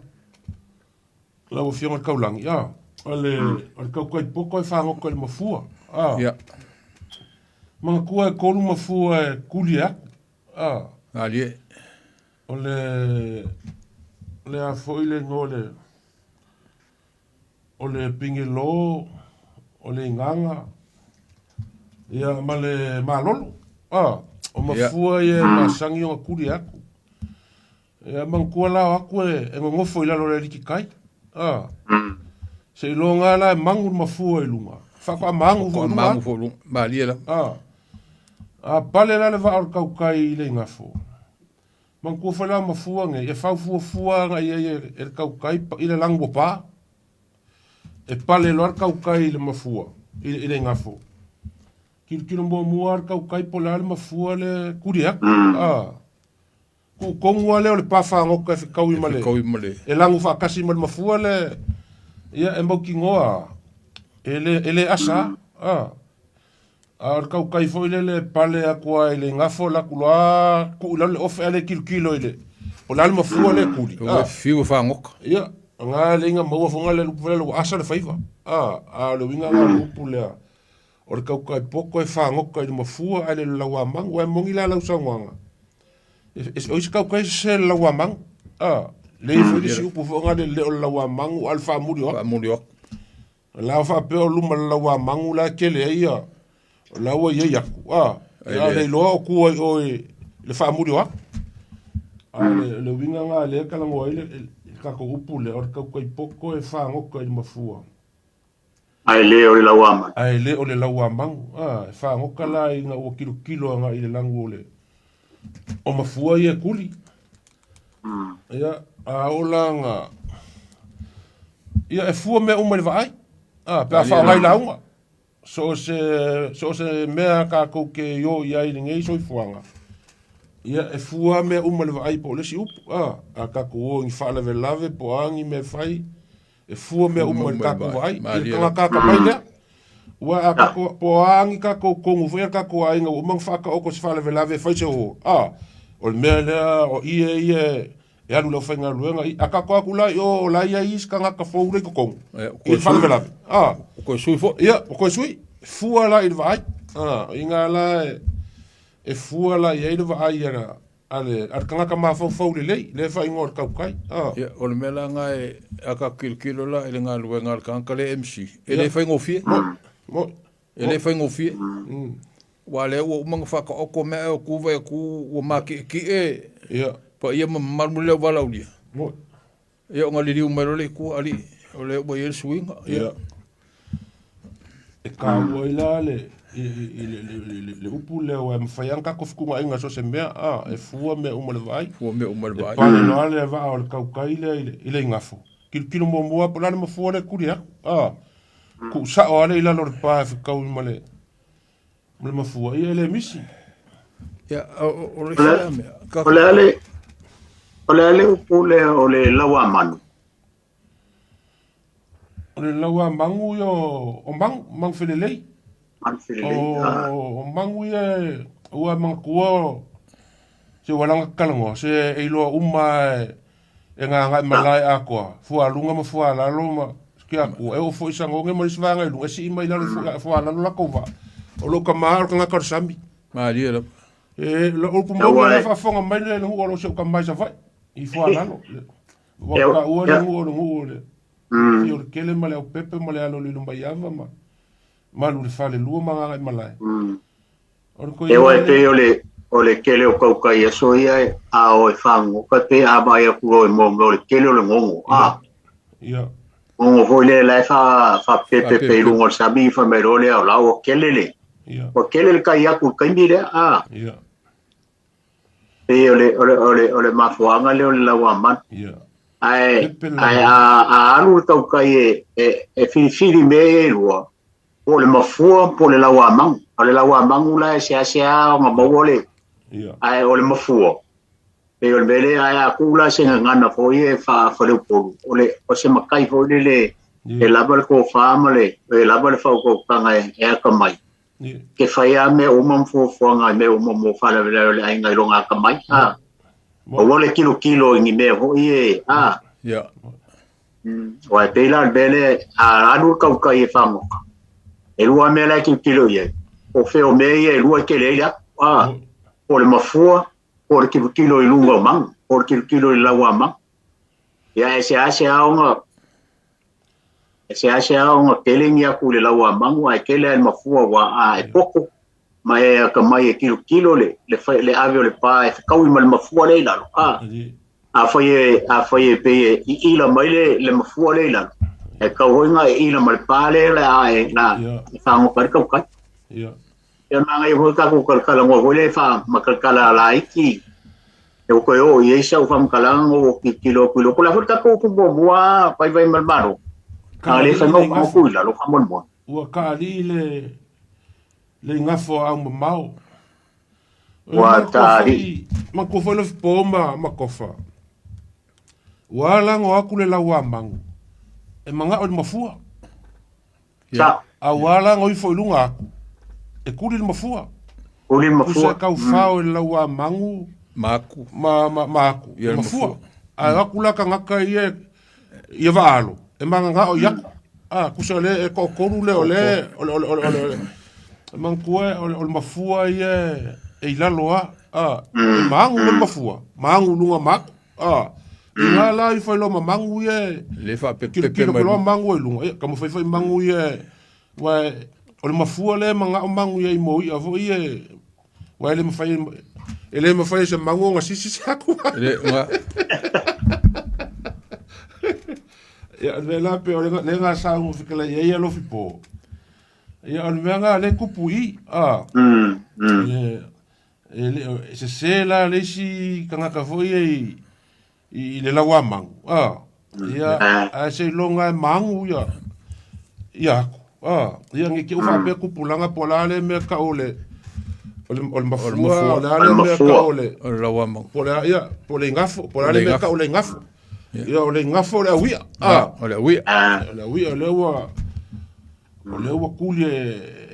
Speaker 1: Lau Afioga i le Taulagi, a, o le, o le tautai poto e fagota i le mafua, a.
Speaker 4: Ia.
Speaker 1: Manatua e tolu mafua e tuli e atu, a.
Speaker 4: Malie.
Speaker 1: O le, o le a foi le igoa o le, o le pigelo, o le igaga, ia, ma le malolo, a. O mafua ia e masani ona tuli e atu. Ia manatua la o atu e nonofo i lalo o le alitikai. A. Seiloga la e magu le mafua i luga. Faatoa magu foi i luga.
Speaker 4: Magu foi i luga. Malie la.
Speaker 1: A. A pale la le vaa o le tautai i le igafo. Manatua foi la o mafua nei, e fau fuafua agai i ai e le tautai i le lanu ua pa. E pale loa le tautai i le mafua, i le igafo. Tilotilo muamua lava le tautai po o le a le mafua le tuli atu. A. Tuu tonu lava lea o le pa fagota e fetaui ma le,
Speaker 4: ma le...
Speaker 1: e lagu faatasi ma le mafua le, ia e mautinoa e le, e le asa a. A o le tautai foi lele e pale atu lava i le igafo alu atu loa tuu i lalo le ofe ae le tilotilo i le, o le a le mafua le tuli.
Speaker 4: Ua fiu e fagota.
Speaker 1: Ia, na le inga maua foi na le upu lea ua asa le faiva. A, a o le uiga na o le upu lea, o le tautai poto e fagota i le mafua ae le lauamanu. Ae moni la lau saunoaga, O isi tautai sese le lauamanu. A, le i foi le isi upu foi le le o le lauamanu a le faamuli o atu.
Speaker 4: Faamuli o atu.
Speaker 1: La o faapea o luma le lauamanu la e tele ai ia, o la ua i ai atu. A, a le iloa o tu ai oe le faamuli o atu. A le, le uiga na lea e talanoa ai le, le tatou upu lea, o le tautai poto e fagota i le mafua.
Speaker 3: Ae le o le lauamanu.
Speaker 1: Ae le o le lauamanu. A, e fagota la ina ua tilotilo agai i le lanu o le o mafua ia e tuli. Ia, a oo la na ia e fua mea uma i le vaai. A, pe a faaaoga i lauga. So o se, so o se mea tatou te io i ai i lenei soifuaga, ia e fua mea uma i le vaai po o le isi upu. A, a tatou o i ni faalavelave po o a ni mea e fai, E fua mea uma i le tatou vaai, i le tagata atamai lea. Ua a tatou, po o a ni tatou tonu foi a le tatou aiga ua uma ona faataoto se faalavelave e fai se o, a, o le mea lea o ie ia e alu i le aufaigaluega, a tatou atu la i o, o la e i ai isi tagata fou la i totonu, i le faalavelave, a.
Speaker 4: Ua toe sui foi.
Speaker 1: Ia, ua toe sui. Fua la i le vaai, a, o i ina la e fua la i ai le vaai a A le, a le tagata mafaufau lelei, lea e faaigoa o le tautai.
Speaker 4: A. Ia, o le mea la lena e, a tatou tilotilo la i le galuega a le tagata lea MC, e le faigofie.
Speaker 1: Moni, moni.
Speaker 4: E le faigofie. Aua o lea ua uma ona faataoto mea ae o tu vai atu ua matietie
Speaker 1: Ia.
Speaker 4: paia ma mamalu le au valaaulia.
Speaker 1: Moni.
Speaker 4: Ia ona liliu mai loa lea i tua, alii, o lea ua i ai le suiga.
Speaker 1: Ia. E kāua ai la le i, i, le, le, le, le, le upu lea ua e mafai lava ona tatou fetuunaiga so o se mea, a, e fua mea uma i le vaai.
Speaker 4: Fua mea uma i le
Speaker 1: E
Speaker 4: vaai.
Speaker 1: pale loa le vaa o le kaukai lea i le, i le igafo. Tilotilo muamua po o le a le mafua lea e tuli atu, a. Tuu sao lava lea i lalo o le pa e fetaui ma le, ma le mafua, ia e le misi.
Speaker 4: Ia, o le isi la mea,
Speaker 3: O le a le o le a le upu lea o le lauamanu?
Speaker 1: O le lauamagu ia o magu, magu felelei.
Speaker 3: Magu felelei.
Speaker 1: O magu ia ua manatua se ua laga talanoa, se e iloa uma e gagaemalae atoa, fualuga ma fualalo ma ke Atua. E oo foi i Sagoge ma isi vaega i luga, e sii mai lalo i fualalo latou vaa. O lou tama o le tagata o le sami.
Speaker 4: Malie lava.
Speaker 1: E, o upu moni lea e faafofoga mai le nuu o lou si ou tama i Savaii, i fualalo. Ua taua le nuu o le nuu o le fia o le kele ma le aupepe ma le alo o le Lilomaiava ma malu i le falelua ma Gagaemalae. O le
Speaker 3: E oe pei o le o le kele o kaukai aso ia a o e fāgogo pe a vaai atu loa i mea o le kele o le gogo a
Speaker 1: Ia.
Speaker 3: Gogo foi lea la e fa faapepepe i luga o le sami fai mai loa lea o la ua kele le
Speaker 1: Ia.
Speaker 3: ua kele le kai atu i le taimi lea a
Speaker 1: Ia.
Speaker 3: Pei o le o le o le o le mafuaaga lea o le lauamanu.
Speaker 1: Ia.
Speaker 3: Ae
Speaker 1: Pepe le
Speaker 3: ae
Speaker 1: lauamanu.
Speaker 3: a a alu le tautai e e e filifili mea ia e lua, po o le mafua po o le lauamagu. O le lauamagu la e seasea ona maua le
Speaker 1: Ia.
Speaker 3: ae o le mafua pei o le mea lea ae a tuu la se gagana foi e faa-faleupolu o le o se matai foi lele e
Speaker 1: Ia.
Speaker 3: lava le tofa ma le e lava le faautautaga e e atamai.
Speaker 1: Ia.
Speaker 3: Ke fai lava mea uma ma fuafuaga i mea uma mo faalavelave o le aiga i lona atamai. A, aua le tilotilo i ni mea foi e, a.
Speaker 4: Ia.
Speaker 3: Aua e pei la o le mea lea, a alu le tautai e fagota, e lua lava mea la e tilotilo i ai, po o fea o mea ia e lua e tele ai le atu, a, po o le mafua, po o le tilotilo i luga o magu, po o le tilotilo i le lau a magu. Ia e seasea ona E seasea ona tele ni atu i le lau a magu ae tele lava i le mafua ua a e poto ma e atamai e tilotilo le le fai le ave o le pa e fetaui ma le mafua lea i lalo a afai e afai e pei e iila mai le le mafua lea i lalo e tatau foi ona e iila ma le pa lea la e la e fagota ai le tautai. Ia manaia foi tatou talatalanoa foi lea faamatalatala laiti e ua toe oo i ai sau faamatalaga na ua tilotilo atu i lou. Po o le a foi le tatou upu muamua vaivai ma le Malo, a le fai mai o tu i lalo faamolemole.
Speaker 1: Ua kaalii le le igafo a aumamao.
Speaker 3: Ua taalii.
Speaker 1: Manatua foi Lofipo ma ma Tofa. Ua alago atu le lauamagu e manao i le mafua.
Speaker 3: Sa.
Speaker 1: A ua alago ifo i luga atu e kuli le mafua.
Speaker 3: Kuli le mafua.
Speaker 1: Pusa e taufao i le lauamagu
Speaker 4: Ma aku.
Speaker 1: ma, ma, ma aku,
Speaker 4: Ia
Speaker 1: le
Speaker 4: le
Speaker 1: mafua.
Speaker 4: mafua.
Speaker 1: Ae o atu la tagata ia ia vaalo e magagao i aku. A, kusa o le e toatolu lea o le o le o le o le, o le, o le e manatua o le, o le mafua ia e i lalo a, a, e magu le mafua, magu i luga ma aku. A, i ngā la i whai loa ma mangu ia e,
Speaker 4: Le faapepepe
Speaker 1: tilotilo
Speaker 4: mai
Speaker 1: loa
Speaker 4: luga.
Speaker 1: mangu i luga, ia, ka mawhai whai mangu ia e, wa e, o le mafua lea e mangao mangu ia i mo ia foi ia e, wa e le mawhai, e le mawhai e se mangu o ngā sisi se aku.
Speaker 4: Le nga.
Speaker 1: Ia, le la pe o le, le ngā sa unga whikala ia ia lofi po. Ia, o le mea ngā le kupu i, a, le, E le o, e sesē la le isi tagata foi ia i, i, i le lauamagu, a, ia, ae seiloga e magu ia, ia aku, a, ia ne i te i ua faapea tupulaga po o le a lea mea e tau o le, o le, o le mafua, o le a lea mea e tau o le,
Speaker 4: O le lauamagu.
Speaker 1: po o le a, ia, po o le igafo, po o le a lea mea e tau o le igafo. Ia, o le igafo o le auia, a.
Speaker 4: O le auia.
Speaker 1: O le auia, o lea ua, O lea ua kuli e,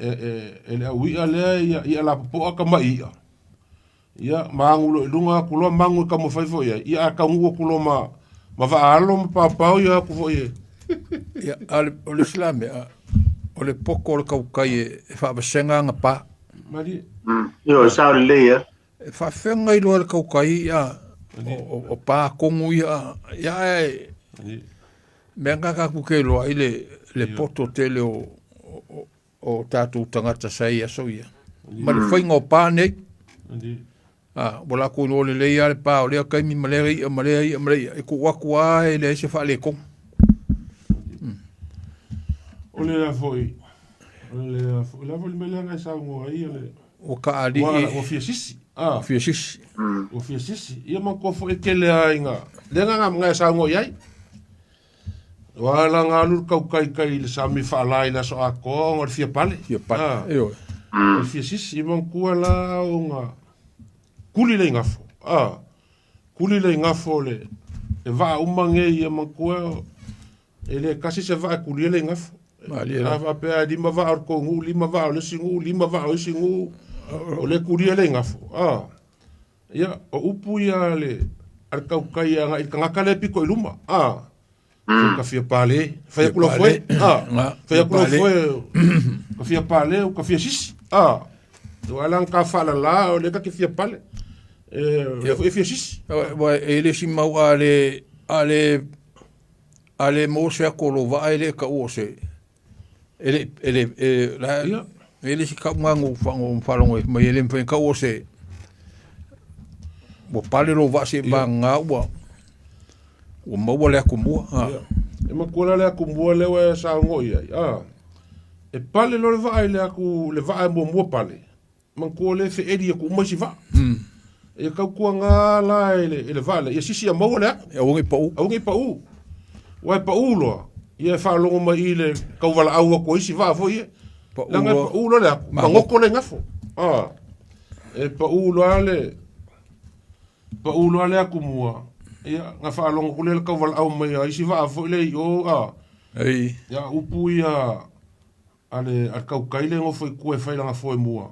Speaker 1: e, e, e le au i'a lea ia, i'a lapopoa ka ma'i i'a. Ia, magu loa i luga atu loa magu e taumafai foi i ai. Ia, a taunuu atu loa ma, ma vaaalo ma paopao ia atu foi e.
Speaker 4: Ia, a o le, o le isi la mea, o le poto o le tautai e, e faavasega ana pa.
Speaker 1: Malie.
Speaker 3: Ioe, sao lelei a.
Speaker 4: E faafeagai loa le tautai ia, o, o, o pa tonu ia, ia ae, mea na tatou te iloa ai le, le poto tele o, o, o tatou tagata sa i aso ia. Ma le faiga o pa nei. A, ua latou iloa lelei lava le pa o lea taimi ma lea i'a ma lea i'a ma lea i'a. E tuu atu lava e leai se faaletonu.
Speaker 1: O le a foi, Le le foi le mea lea na e saunoa ai le
Speaker 4: Ua kaali'i.
Speaker 1: Ua fia sisi. Ah.
Speaker 4: Fia sisi.
Speaker 1: Ua fia sisi. Ia manatua foi e tele lava ina lea na na e saunoa i ai. Ua ala na alu le tautaitai i le sami faala i le aso atoa ona o le fia pale.
Speaker 4: Fia pale.
Speaker 1: Ah.
Speaker 4: Ioe.
Speaker 1: O le fia sisi. Ia manatua la ona kuli le igafo. Ah. Kuli le igafo le le vaa uma nei ia manatua E le tasi se vaa e kulia le igafo.
Speaker 4: Malie
Speaker 1: A
Speaker 4: la.
Speaker 1: faapea e lima vaa o le tou nuu, lima vaa o le isi nuu, lima vaa o isi nuu, o le kulia le igafo. A. Ia, o upu ia a le, a le tautai agai i le tagata lea e pito i luma. A. Se ka fia pale, fai atu lau foe. A. Fai atu lau foe, ka fia pale, ka fia sisi. A. Ua ala ka faalala o lea ka te fia pale. E, o lea foi e fia sisi.
Speaker 4: Ua e le si mau a le, a le A le maua se atu o lou vaa e le taua o se e le e le e la
Speaker 1: Ia.
Speaker 4: e le si kau ngango fango faalogo mai e le mafai ona taua o se ua pale lou vaa se vagana ua ua maua le atumua.
Speaker 1: Ia. E matua la le atumua lea ua e saunoa i ai. A. E pale loa le vaa i le atu le vaa e muamua pale. Manatua lea e feeli atu uma isi vaa. Ia tautuaga la e le, e le vaa lea, ia sisi ia maua le atu.
Speaker 4: Aua ne i pau.
Speaker 1: Aua ne i pau. Aua e pau loa, ia e faalogo mai i le tauvalaau atu a isi vaa foi ia.
Speaker 4: Pau
Speaker 1: Leaga e
Speaker 4: loa.
Speaker 1: pau loa le atu, magoto le igafo. Ah. E pau loa le, pau loa le atumua, ia na faalogo atu lea i le tauvalaau mai a isi vaa foi lea i o, ah.
Speaker 4: Ei.
Speaker 1: Ia upu ia A le, a le tautai le nofo i tua e fai lana foe mua.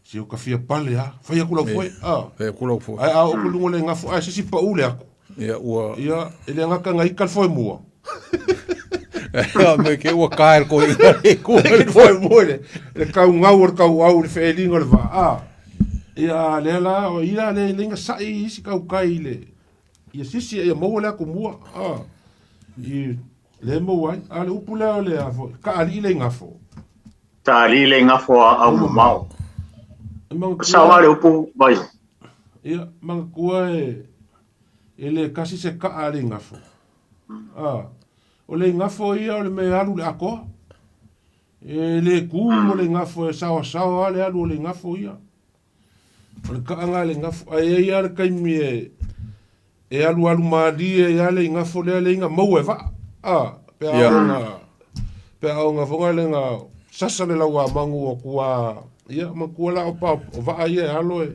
Speaker 1: Se o ka fia pale a. Fai atu lau foe. A.
Speaker 4: Fai atu lau foe.
Speaker 1: Ae a oo atu i luga o le gafo, ae se isi pau le atu.
Speaker 4: Ia, ua.
Speaker 1: Ia, e le gata na ika le foe mua.
Speaker 4: Ia, me ke ua ka e koe i kua
Speaker 1: le foe mua le, le kaugau o le kauau i le feeliga o le vaa. A. Ia, lea la, o ia le, le inga sa'i i isi tautai i le, ia sisi ia maua le atu mua. A. I, Lea e maua ai. A o le upu lea o le a foi, kaalii le igafo.
Speaker 3: Kaalii le igafo a aumamao.
Speaker 1: E manatua.
Speaker 3: Sao lava le upu vai.
Speaker 1: Ia, manatua e, e le tasi se kaa a le igafo. A, o le igafo ia o le mea e alu i le atoa. E le tu mo le igafo e saoasaoa lava le alu o le igafo ia. O le kaaga a le igafo, ae i ai lava le taimi e, e alualu malie ai lava le igafo lea le iga maua e vaa. A, pe a
Speaker 4: Ia.
Speaker 1: ona, pe a ona foga le ga sasa le lauamagu o tua, ia, matua la o pa o vaa ia e alo e,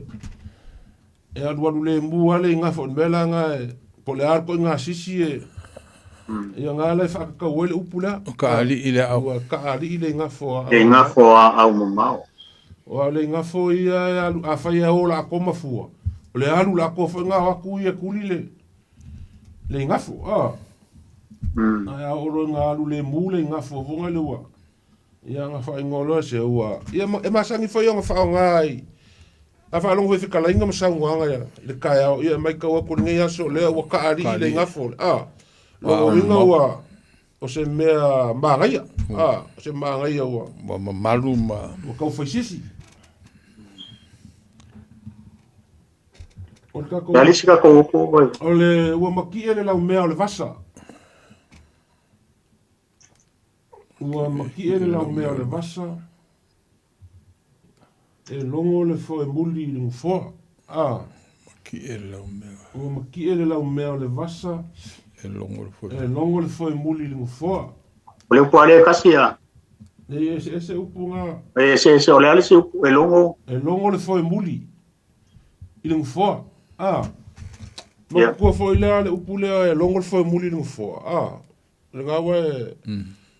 Speaker 1: e alualu lemu lava le igafo. O le mea la lena e, po o le a le ituaiga sisi e, ia na la e faatatau ai le upu lea.
Speaker 4: O kaalii le au.
Speaker 1: Ua kaalii le igafo a
Speaker 3: Le igafo a aumamao.
Speaker 1: Aua o le igafo ia e alu, afai e o latou mafua, o le alu latou foi na o atu ia tuli le, le igafo, a. Ae a oo loa ina alu lemu le igafo foga le ua, ia na faaigoa loa se ua, ia e masani foi ona faaaoga i, a faalogo foi i fetalaiga ma saunoaga ia i le taeao, ia e matau atu i lenei aso lea ua kaalii le igafo, a. Lona uiga ua, O se mea manaia, a, o se manaia ua...
Speaker 4: Ua mamalu ma...
Speaker 1: Ua tau fai sisi. O le tatou...
Speaker 3: Le a le isi tatou upu oi?
Speaker 1: O le ua matie le laumea o le vasa. Ua matie le laumea o le vasa. E logo le foemuli i le nofoa. A.
Speaker 4: Matie le laumea.
Speaker 1: Ua matie le laumea o le vasa.
Speaker 4: E logo le foe.
Speaker 1: E logo le foemuli i le nofoa.
Speaker 3: O le upu a lea e tasi a.
Speaker 1: Nei e eseese upu na.
Speaker 3: E eseese, o le a le isi upu e logo.
Speaker 1: E logo le foemuli i le nofoa. A. Manatua foi lea le upu lea e logo le foemuli i le nofoa. A. Lena ua e...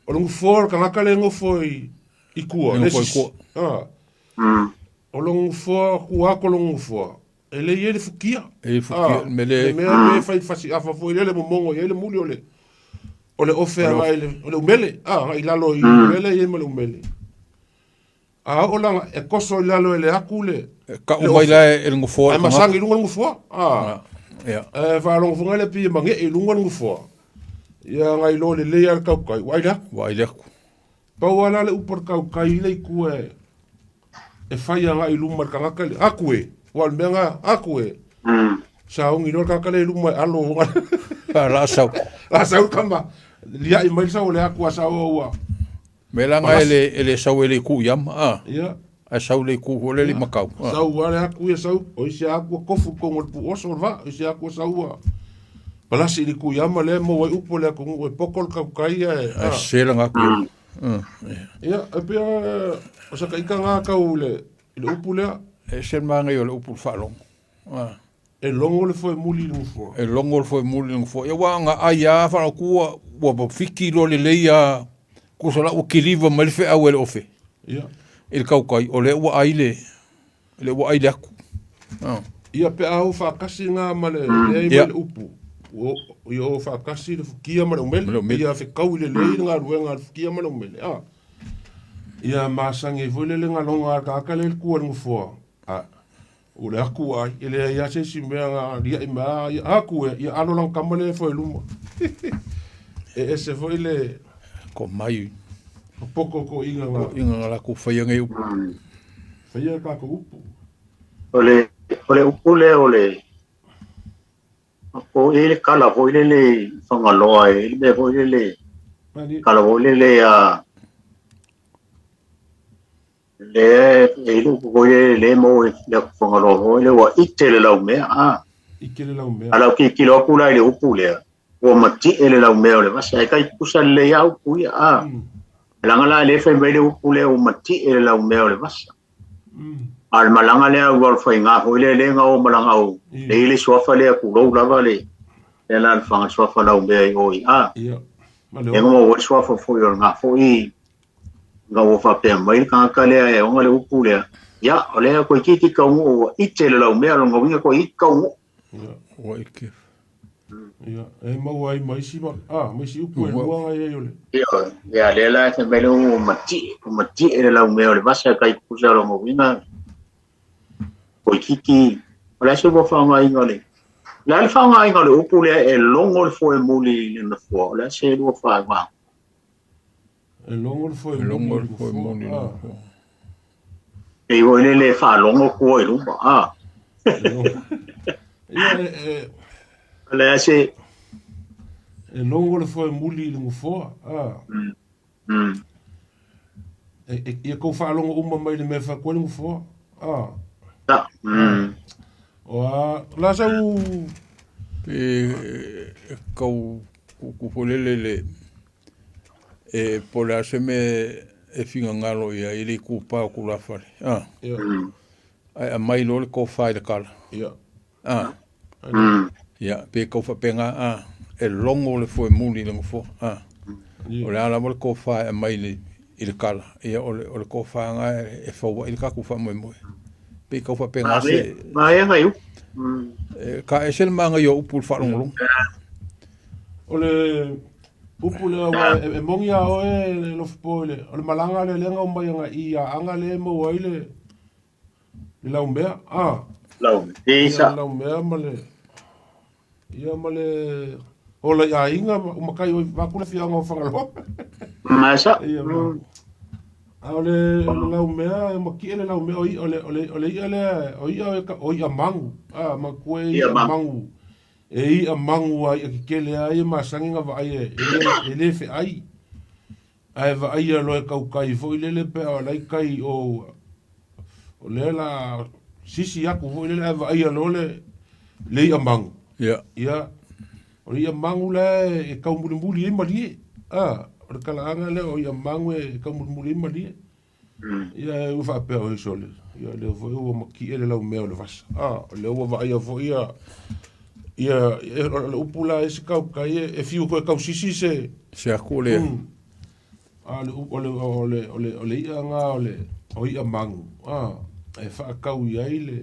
Speaker 1: O le nofoa o le tagata lea e nofo i, i tua.
Speaker 4: Le nofo i tua.
Speaker 1: Ah. O le nofoa, tua atu o le nofoa, e le i ai le fukia.
Speaker 4: E le fukia,
Speaker 1: Ah,
Speaker 4: le mea lea-
Speaker 1: le mea lea e fai fasiafa foi lea le momogo i ai le muli o le o le ofe agai le o le umele, ah, agai i lalo i le umele i ai ma le umele. A oo la e koso i lalo e le aku le
Speaker 4: E kau mai la e le nofoa
Speaker 1: Ae
Speaker 4: le tagata.
Speaker 1: masagi i luga le nofoa. Ah.
Speaker 4: Ia.
Speaker 1: Ae faalogo foi le pei e magee i luga le nofoa. Ia ngai loa lelei lava le tautai, ua ai le aku.
Speaker 4: Ua ai le aku.
Speaker 1: Pau lava la le upu a le tautai i le itu e e fai agai i luma i le tagata le, aku e! Aua o le mea lena, aku e! Saogi loa le tagata lea i luma e alo.
Speaker 4: La sau.
Speaker 1: La sau le tama, liai mai le sau o le aku a sau ua.
Speaker 4: Mea laga e le e le sau e le itu i ama a.
Speaker 1: Ia.
Speaker 4: Ae sau le itu foi lele i Makau.
Speaker 1: A. Sau lava le aku ia sau, o isi aku ua kofu i totonu o le puoso o le vaa, o isi aku ua sau ua palasi i le itu i ama lea e maua ai upu a le atunuu e poto le tautai ae
Speaker 4: a. Ae sese laga aku ia.
Speaker 1: Ia, e pei o se taita lena tau i le upu lea.
Speaker 4: E ese le manaia o le upu i le faalogo. A.
Speaker 1: E logo le foemuli i le nofoa.
Speaker 4: E logo le foemuli i le nofoa. Ia aua na ai lava faalogo atu ua fiki loa lelei lava tusa la ua kiliva mai le feau e le ofe.
Speaker 1: Ia.
Speaker 4: I le tautai, o lea ua ai le, lea ua ai le atu.
Speaker 1: Ah. Ia pe a o faatasi na ma le leai ma le upu. Ia o faatasi le fukia ma le umele. Ia fekau i lelei le galuega a le fukia ma le umele. Ah. Ia masani ai foi le le galoga a le tagata lea i le tu a le nofoa. Ah. O le aku ai, e leai lava se isi mea na aliaʻi mai a ia aku e, ia alo lana tama lea e foe i luma. E ese foi le
Speaker 4: Ko mai.
Speaker 1: Popoto toeaiina na.
Speaker 4: Toeaiina na latou faia nei upu.
Speaker 1: Faia le tatou upu.
Speaker 3: O le upu lea o le po i le kala foi lele i Fagaloa e le mea foi lele kala foi lele a lea e i upu foi lele le mo i le Fagaloa foi lele ua ite le laumea a.
Speaker 1: Ite le laumea.
Speaker 3: A lau tilotilo atu la i le upu lea ua mati'e le laumea o le vasa e tai tutusa lelei a upu ia a. Leaga la le fai mai le upu lea ua mati'e le laumea o le vasa. A o le malaga lea ua o le faiga foi lea lea na o malaga au le i le suafa lea tulou lava le le la le faga suafa laumea i o i a.
Speaker 1: Ia.
Speaker 3: Lea na maua ai le suafa foi o lena foi na ua faapea mai le tagata lea e ona le upu lea. Ia, o lea toeitiiti taunuu ua ite le laumea lona uiga toeitiiti taunuu.
Speaker 1: Ia.
Speaker 4: Ua ite.
Speaker 1: Ia, e maua ai ma isi ma isi upu e lua na i ai o le.
Speaker 3: Ia, ia lea la e fai mai le ua mati'e le laumea o le vasa e tai tutusa lona uiga toeitiiti o le a se ua faaaogaina le le a le faaaogaina o le upu lea e logo le foemuli i le nofoa o le a se lua faaaoga.
Speaker 1: E logo le
Speaker 4: foemuli i le nofoa.
Speaker 3: E foi lele e faalogo tua i luma a.
Speaker 1: Ia e
Speaker 3: O le a se
Speaker 1: e logo le foemuli i le nofoa. A. E ia kou faalogo uma mai le mea e fai atu ai le nofoa. A.
Speaker 3: Ta.
Speaker 1: O a la sau
Speaker 4: Pe kau kuku foi lele le e po o le a se mea e finagalo i ai i le itupa o tulafale. A.
Speaker 1: Ia.
Speaker 4: Ae aumai loa le tofa i le kala.
Speaker 1: Ia.
Speaker 4: A. Ia, pe tau faapena, a, e logo le foemuli i le nofoa. A. O le a lava le tofa e aumai i le kala, ia o le tofa lena e fau ai le tatou faamoemoe. Pei tau faapena se
Speaker 3: Maea nai upu.
Speaker 4: E ka ese le manaia o upu i le faalogologo.
Speaker 1: O le upu lea ua e moni a oe le lofopo i le o le malaga lea lea na omai agai i Aana lea e maua ai le le laumea a.
Speaker 3: Laumea. Ia
Speaker 1: le laumea ma le ia ma le ola i aiga ma matai oi vaeatu le afioaga o Fagaloa.
Speaker 3: Ma sa.
Speaker 1: Ia ma a o le laumea e matie le laumea o i'a o le i'a lea o i'a o i'a magu a matua e i'a magu e i'a magu a i'a tetele a ia masani na vaai e e le feai ae vaaia loa e tautai foi lele pe a o la e i tai o o lea la sisi atu foi lele ae vaaia loa le le i'a magu.
Speaker 4: Ia.
Speaker 1: Ia o le i'a magu la e taumulimuli ai malie. A o le talaaga lea o i'a magu e taumulimuli ai malie. Ia e faapea oi sole. Ia lea foi ua matie le laumea o le vasa. A o lea ua vaaia foi ia ia o le upu la e se tautai e fiu toe tausisi se
Speaker 4: Se aku o le
Speaker 1: A o le o le o le o le i'a na o le o i'a magu a e faatau i ai le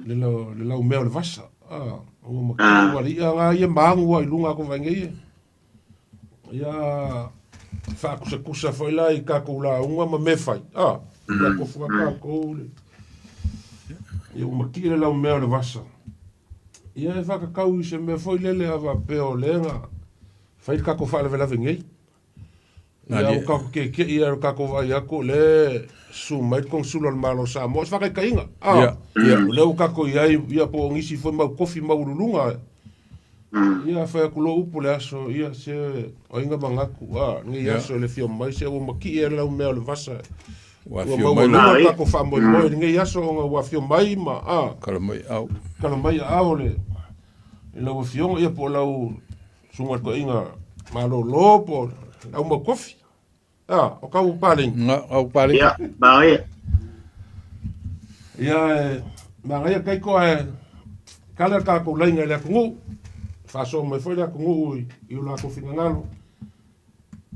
Speaker 1: le le laumea o le vasa a ua matie ua le i'a na ia magu ai luga atu vaai nei ia faakusakusa foi la i tatou lauga ma mea fai a ia tofu a tatou le ia ua matie le laumea o le vasa ia e faakakau i se mea foi lele a faapea o lea na fai le tatou faalavelave nei. Ia ua tatou keke'i lava i le tatou vaai atu o lea e susu mai le Konesula o le Malo o Samoa. O se faataitaiga, a,
Speaker 4: Ia, ia.
Speaker 1: o lea ua tatou i ai, ia po o nisi foi mau tofi maualuluga. Ia fai atu loa upu le aso, ia se o ai manatu, a, lenei aso i le afio mai, se ua matie le lau mea o le vasa.
Speaker 4: Ua
Speaker 1: Ua
Speaker 4: afio mai
Speaker 1: maualuga
Speaker 4: le
Speaker 1: le tatou faamoemoe i lenei aso ona ua afio mai ma, a,
Speaker 4: kala mai au.
Speaker 1: Kala mai aao le, i lau afioga, ia po o lau susuga i le toeaina malolo po o lau mau kofi. A, o kau paleni.
Speaker 4: Nga, au paleni.
Speaker 3: Ia, magaia.
Speaker 1: Ia, e, magaia kaiko ae kala le tatou laina i le atunuu. Faasoa mai foi le atunuu i o latou finagalo.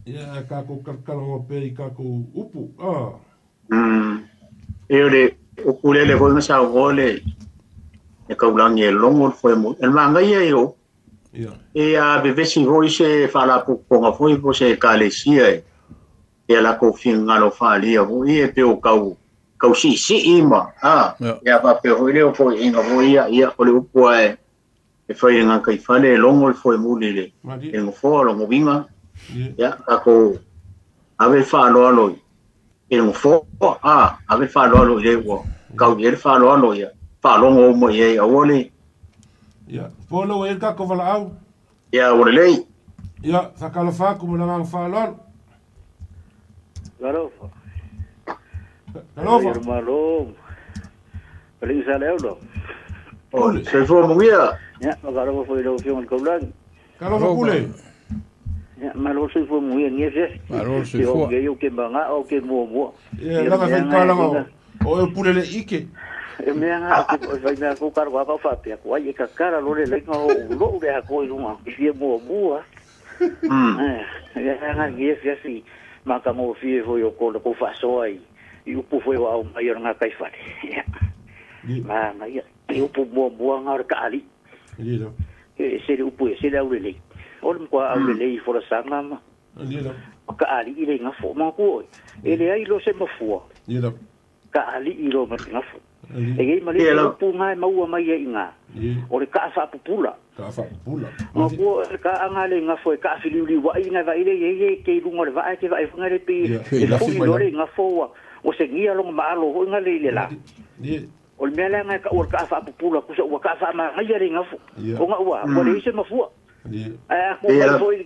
Speaker 1: Ia, ae tatou talatalanoa pea i tatou upu. Ah.
Speaker 3: E o le upu lele foi na saunoa le kaulagi e logo le foemuli. E le magaia i o E a vevesi foi se faalapotopotoga foi po o se ekalesia e ia latou finagalo faaalia foi e pei o tau tau siisii ma a ia faapea foi lea o toeaiina foi ia ia o le upu lava e fai i le gataifale e logo le foemuli i le i le nofoa o lona uiga ia tatou ave le faaaloalo i le nofoa a ave le faaaloalo i le ua tau i ai le faaaloalo ia faalogo uma i ai aua le
Speaker 1: Ia, po lau ai le tatou valaau.
Speaker 3: Ia, ua lelei.
Speaker 1: Ia, faatalofa atu ma le agaga faaaloalo.
Speaker 2: Talofa.
Speaker 1: Talofa.
Speaker 2: Ia malo. Alii sa le aulo.
Speaker 1: Pule.
Speaker 3: Soifua manuia.
Speaker 2: Ia, faatalofa foi i lau Afioga i le Taulagi.
Speaker 1: Talofa Pule.
Speaker 2: Ia, malo le soifua manuia i lenei afiafi.
Speaker 4: Malo le soifua.
Speaker 2: Ia, ou te maga'a, ou te muamua.
Speaker 1: Ia, laga fai palaga o e pule le ike.
Speaker 2: E mea nga e fai mea ku karo ka faapea ku ai e kakala lo le laina o lou le ako i lunga i fia muamua. Eh, ia nga ngia fiafi ma ka mo fie foi o ko le ko faasoa i i upu foi o au mai o ngā kaifale. Ia. Ma nga ia i upu muamua nga o le kaali.
Speaker 1: Ia.
Speaker 2: E se le upu e se le aulelei. O le mkwa aulelei i folasaga ma
Speaker 1: Ia.
Speaker 2: ma kaali i le ngafo. Ma ku oi. E le ai lo se mafua.
Speaker 1: Ia.
Speaker 2: Kaali i lo ma le ngafo. E iai ma le isi upu nga e maua mai ai i nga. O le kaa faapupula.
Speaker 1: Kaa faapupula.
Speaker 2: Ma ku o le kaa nga le ngafo e kaa filiuliuai nga vai le iai e ke i lunga o le vaa e ke vai nga le pi e fuli loa le ngafo ua ua segia longa maalo foi nga le i le la. O le mea lea nga e kau o le kaa faapupula kusa ua kaa faamagaia le ngafo. O nga ua ua leai se mafua. Ae a ku mai foi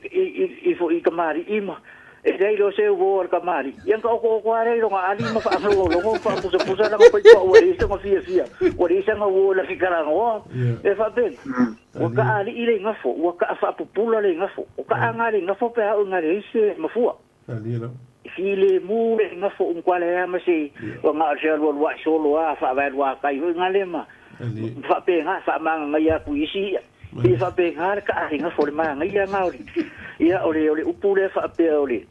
Speaker 2: i foi i kamali'i ma e leai loa se uo a le kamali'i. Ia na taotooto lava lea i lona ali ma faalogologo ma faapusapusa lana paipa ua leai sona fiafia, ua leai sana uo e lafi talanoa. E faapena, ua taali'i le igafo, ua taafaapupula le igafo. O taaga a le igafo pe a oo ina leai se mafua. Filemu le igafo ua matua leai lava ma se, ua na o se alualua'i solo lava faavaeluatai foi gale ma faapena, faamagagaia atu i isi i'a. Ia faapena le taaliga fo le manaia na o le ia o le o le upu lea faapea o le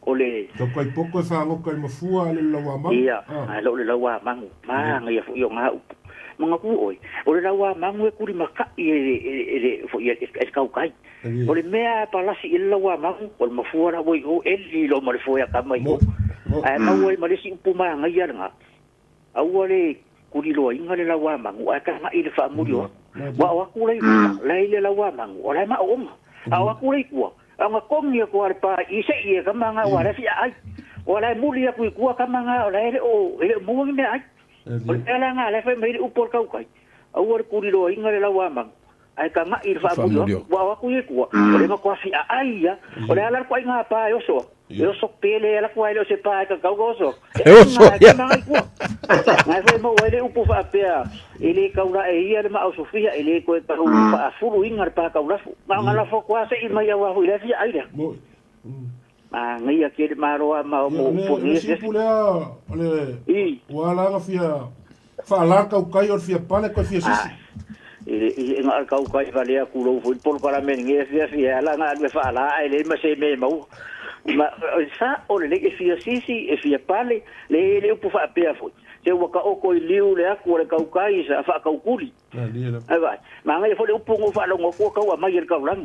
Speaker 2: o le
Speaker 1: Tau kai poto e fagota i le mafua a le lauamanu.
Speaker 2: Ia, ae le o le lauamanu, manaia foi o na upu. Manatua oe, o le lauamanu e tulimatai e le e le foi e le tautai. O le mea e palasi i le lauamanu, o le mafua la ua i o, eli loa ma le foe a tama i o. Ae maua ai ma le isi upu manaia lena. Aua le kuliloaina le lauamanu ae tagai i le faamuli o aku. Ua o aku la i luma, la e i le lauamanu, o la e maooma. A o aku la i tua, a na togi atu lava le pa i se i e tama na ua la e fiaai. Ua la e muli atu i tua tama na o la e le o, e le o maua ni meaai. O le mea la na la e fai mai ai le upu a le tautai, aua le kuliloaina le lauamanu ae tagai i le faamuli o aku. Ua o aku ia i tua, o le matua fiaai ia. O le a la le ituaiga pa e oso aku? E oso pele ala ku ai le o se pa e kakau ka oso.
Speaker 4: E oso
Speaker 2: ia. Ngai kua. Ngai foi mau ai le upu faapea e le kau la e ia le ma sofia e le koe kau faafulu inga le pa kau lafu. Ma nga lafo kua se i mai au ahu i le fia ai le. Ma ngai a ke le maro a ma o mo
Speaker 1: upu ni. Le sipu lea o le ua ala na fia faala kau kai o le fia pale koe fia sisi.
Speaker 2: I nga kau kai vale aku lou foi polokalame nge fia fia ala nga alu e faala ae leai ma se mea e maua. Ma sa o le e fia sisi e fia pale le le upu faapea foi. Se ua taoto i liu le aku o le kaukai sa faakaukuli. Ai vai. Manaia foi le upu na ou faalogo atu tau aumai e le taulagi.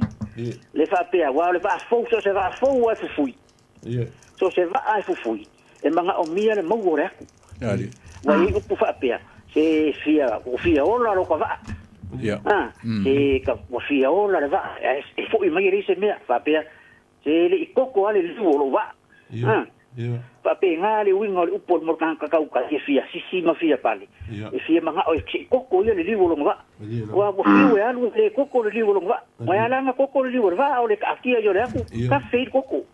Speaker 2: Le faapea aua o le vaa fou so o se vaa fou lava e fufui. So o se vaa e fufui e manaomia le maua o le aku. Ua i ai upu faapea, se fia, ua fia ola lota vaa. A, se ka, ua fia ola le vaa, ae e foi mai e leai se mea. Faapea, se le i koko lava le liu o lou vaa. A, Faapena le uiga o le upu o le tagata tautai e fia sisi ma fia pale, e fia manao e se i koko ia le liu o lona vaa. Aua ua fiu e alu e le koko le liu o lona vaa. Ae a la ona koko le liu o le vaa o le taatia ia o le atu, kafe i le koko.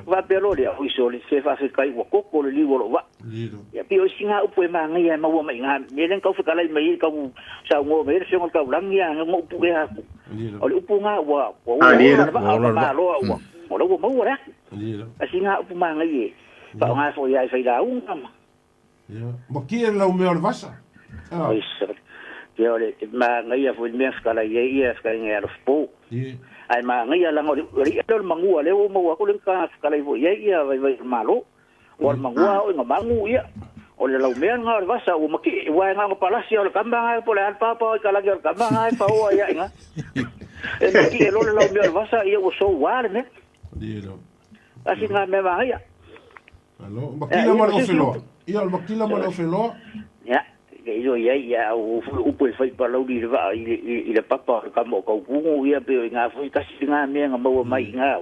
Speaker 2: Faapea loa lea, oi sole, se faafetai ua koko le liu o lou vaa. Ia pei o isi na upu e manaia e maua mai i ina, mea lea na tau fetalai mai ai, tau saunoa mai ai le Afioga i le Taulagi a na upu ea atu. O le upu na ua ola le vaa o le tamaloa ua, o la ua maua le atu. A sina upu manaia e faaaoga foi ia i failauga ma.
Speaker 1: Ia, ma kia le laumea o le vasa.
Speaker 2: Oi sole. Ia o le manaia foi le mea fetalai ai ia fetalaiga ia Alofapo. Ae manaia leaga o le i'a lea o le manua lea ua maua atu lea na fetalai foi i ai ia vaivai o le Malo. Ua le magua o ina magu ia. O le laumea lena o le vasa ua matie, aua e na ona palasi lava o le kama lena po o le a le papa o i kalagi o le kama lena e paoa ai lava i ina. E matie loa le laumea o le vasa, ia ua soua le mea. Tasi lena mea manaia.
Speaker 1: Alo, makila ma le ofeloa. Ia, o le makila ma le ofeloa.
Speaker 2: Ia, le ilo i ai, ia, o upu e fai palauli i le vaa i le, i le papa o le kama o Kaukugu, ia, pei o i ina foi tasi lena mea na maua mai i ina,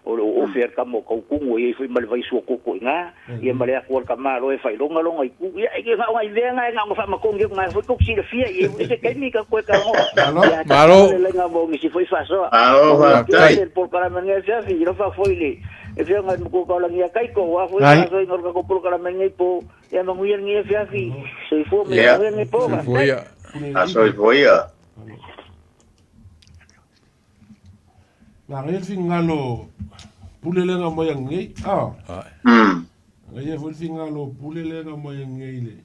Speaker 2: o le oofe a le tama o Kaukugu e i ai foi ma le vai suakoko i ina, ia ma le atu a le tamaloa e failoga lona itu. Ia, e na o nai mea na e na ona faamatogi atu na foi tou te silafia i ai se taimi ta toe talanoa.
Speaker 4: Ia, Malo.
Speaker 2: Le laina mo nisi foi faasoa.
Speaker 3: Malo, faafetai.
Speaker 2: Le polokalame nei afiafi, i lofa foi le afioga i le matua taulagi ia Kaiko, aua foi le faasoaina o le tatou polokalame nei po. Ia manuia lenei afiafi. Soifua ma ia manuia lenei po.
Speaker 4: Soifua ia.
Speaker 3: Soifua ia.
Speaker 1: Na ngai le fingalo pule le nga mai angai. Ah. Ngai e foi le fingalo pule le nga mai angai le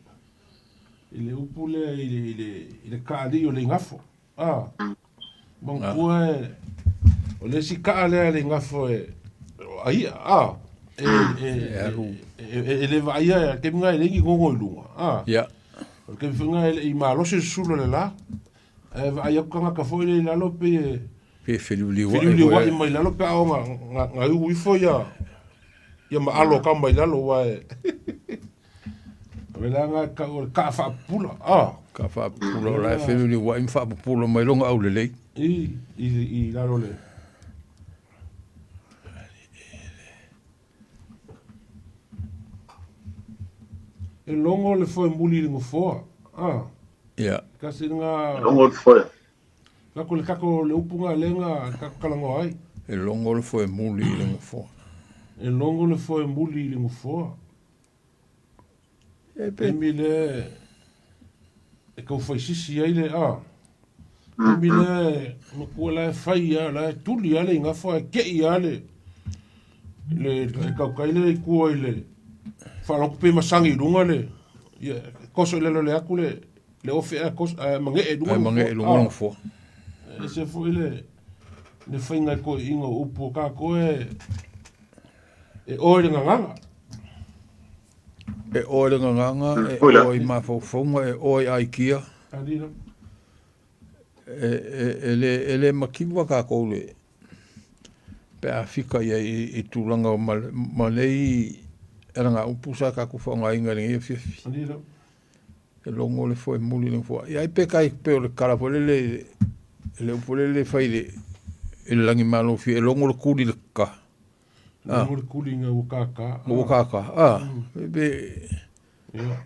Speaker 1: i le upu le i le i le i le kaali o le ingafo. Ah. Manatua e o le isi kaa lea le ingafo e aia. Ah. E e e e le vaaia e taimi nga e leai ni gogo i luga. Ah.
Speaker 4: Ia.
Speaker 1: O le taimi foi nga e le i malosi le susulu o le la. Ae vaai atu tagata foi lea i lalo pei e
Speaker 4: Pe feliuliuai
Speaker 1: feliuliuai mai lalo pe a o ga ga gaiu ifo ia ia maalo ka mai lalo aua e o le leaga e tau o le kaa faapupula
Speaker 4: a Ka faapupula o la e feliuliuai ma faapupula mai lona aulelei.
Speaker 1: I i i lalo le E logo le foe muli i le nofoa. Ah.
Speaker 4: Ia.
Speaker 1: Kasi nga
Speaker 3: Logo le foe.
Speaker 1: Kako le kako le upu nga le nga kako kalangoa ai.
Speaker 4: E logo le foe muli i le nofoa.
Speaker 1: E logo le foe muli i le nofoa.
Speaker 4: E pe.
Speaker 1: Taimi le e kau fai sisi ai le a. Taimi le matua la e fai a la e tuli a le ingafa e kei a le le e kaukai le i kua i le faalogo pe masagi i luga le ia koso i lalo le atu le le ofe a koso a mange'e i luga
Speaker 4: Ai mange'e i luga le nofoa.
Speaker 1: E se foi le le faiga e koe'iga o upu o kākou e e oe le gagana.
Speaker 4: E oe le gagana, e oe i mafaufauga, e oe i aikia. E, e, e, le, e le makiwa kākou le pe a fika ia i, i tulaga o ma, ma nei ala ngā upu sa kākou whaongainga i lenei afiafi. E logo le foe muli le foa. Ia ai pe kai pe o le kala foe le le le upu le le fai le i le langi malofie e logo le kuli le ka.
Speaker 1: Ah. Logo le kuli nga ua kākā.
Speaker 4: Ua kākā. Ah. Pe
Speaker 1: Ia.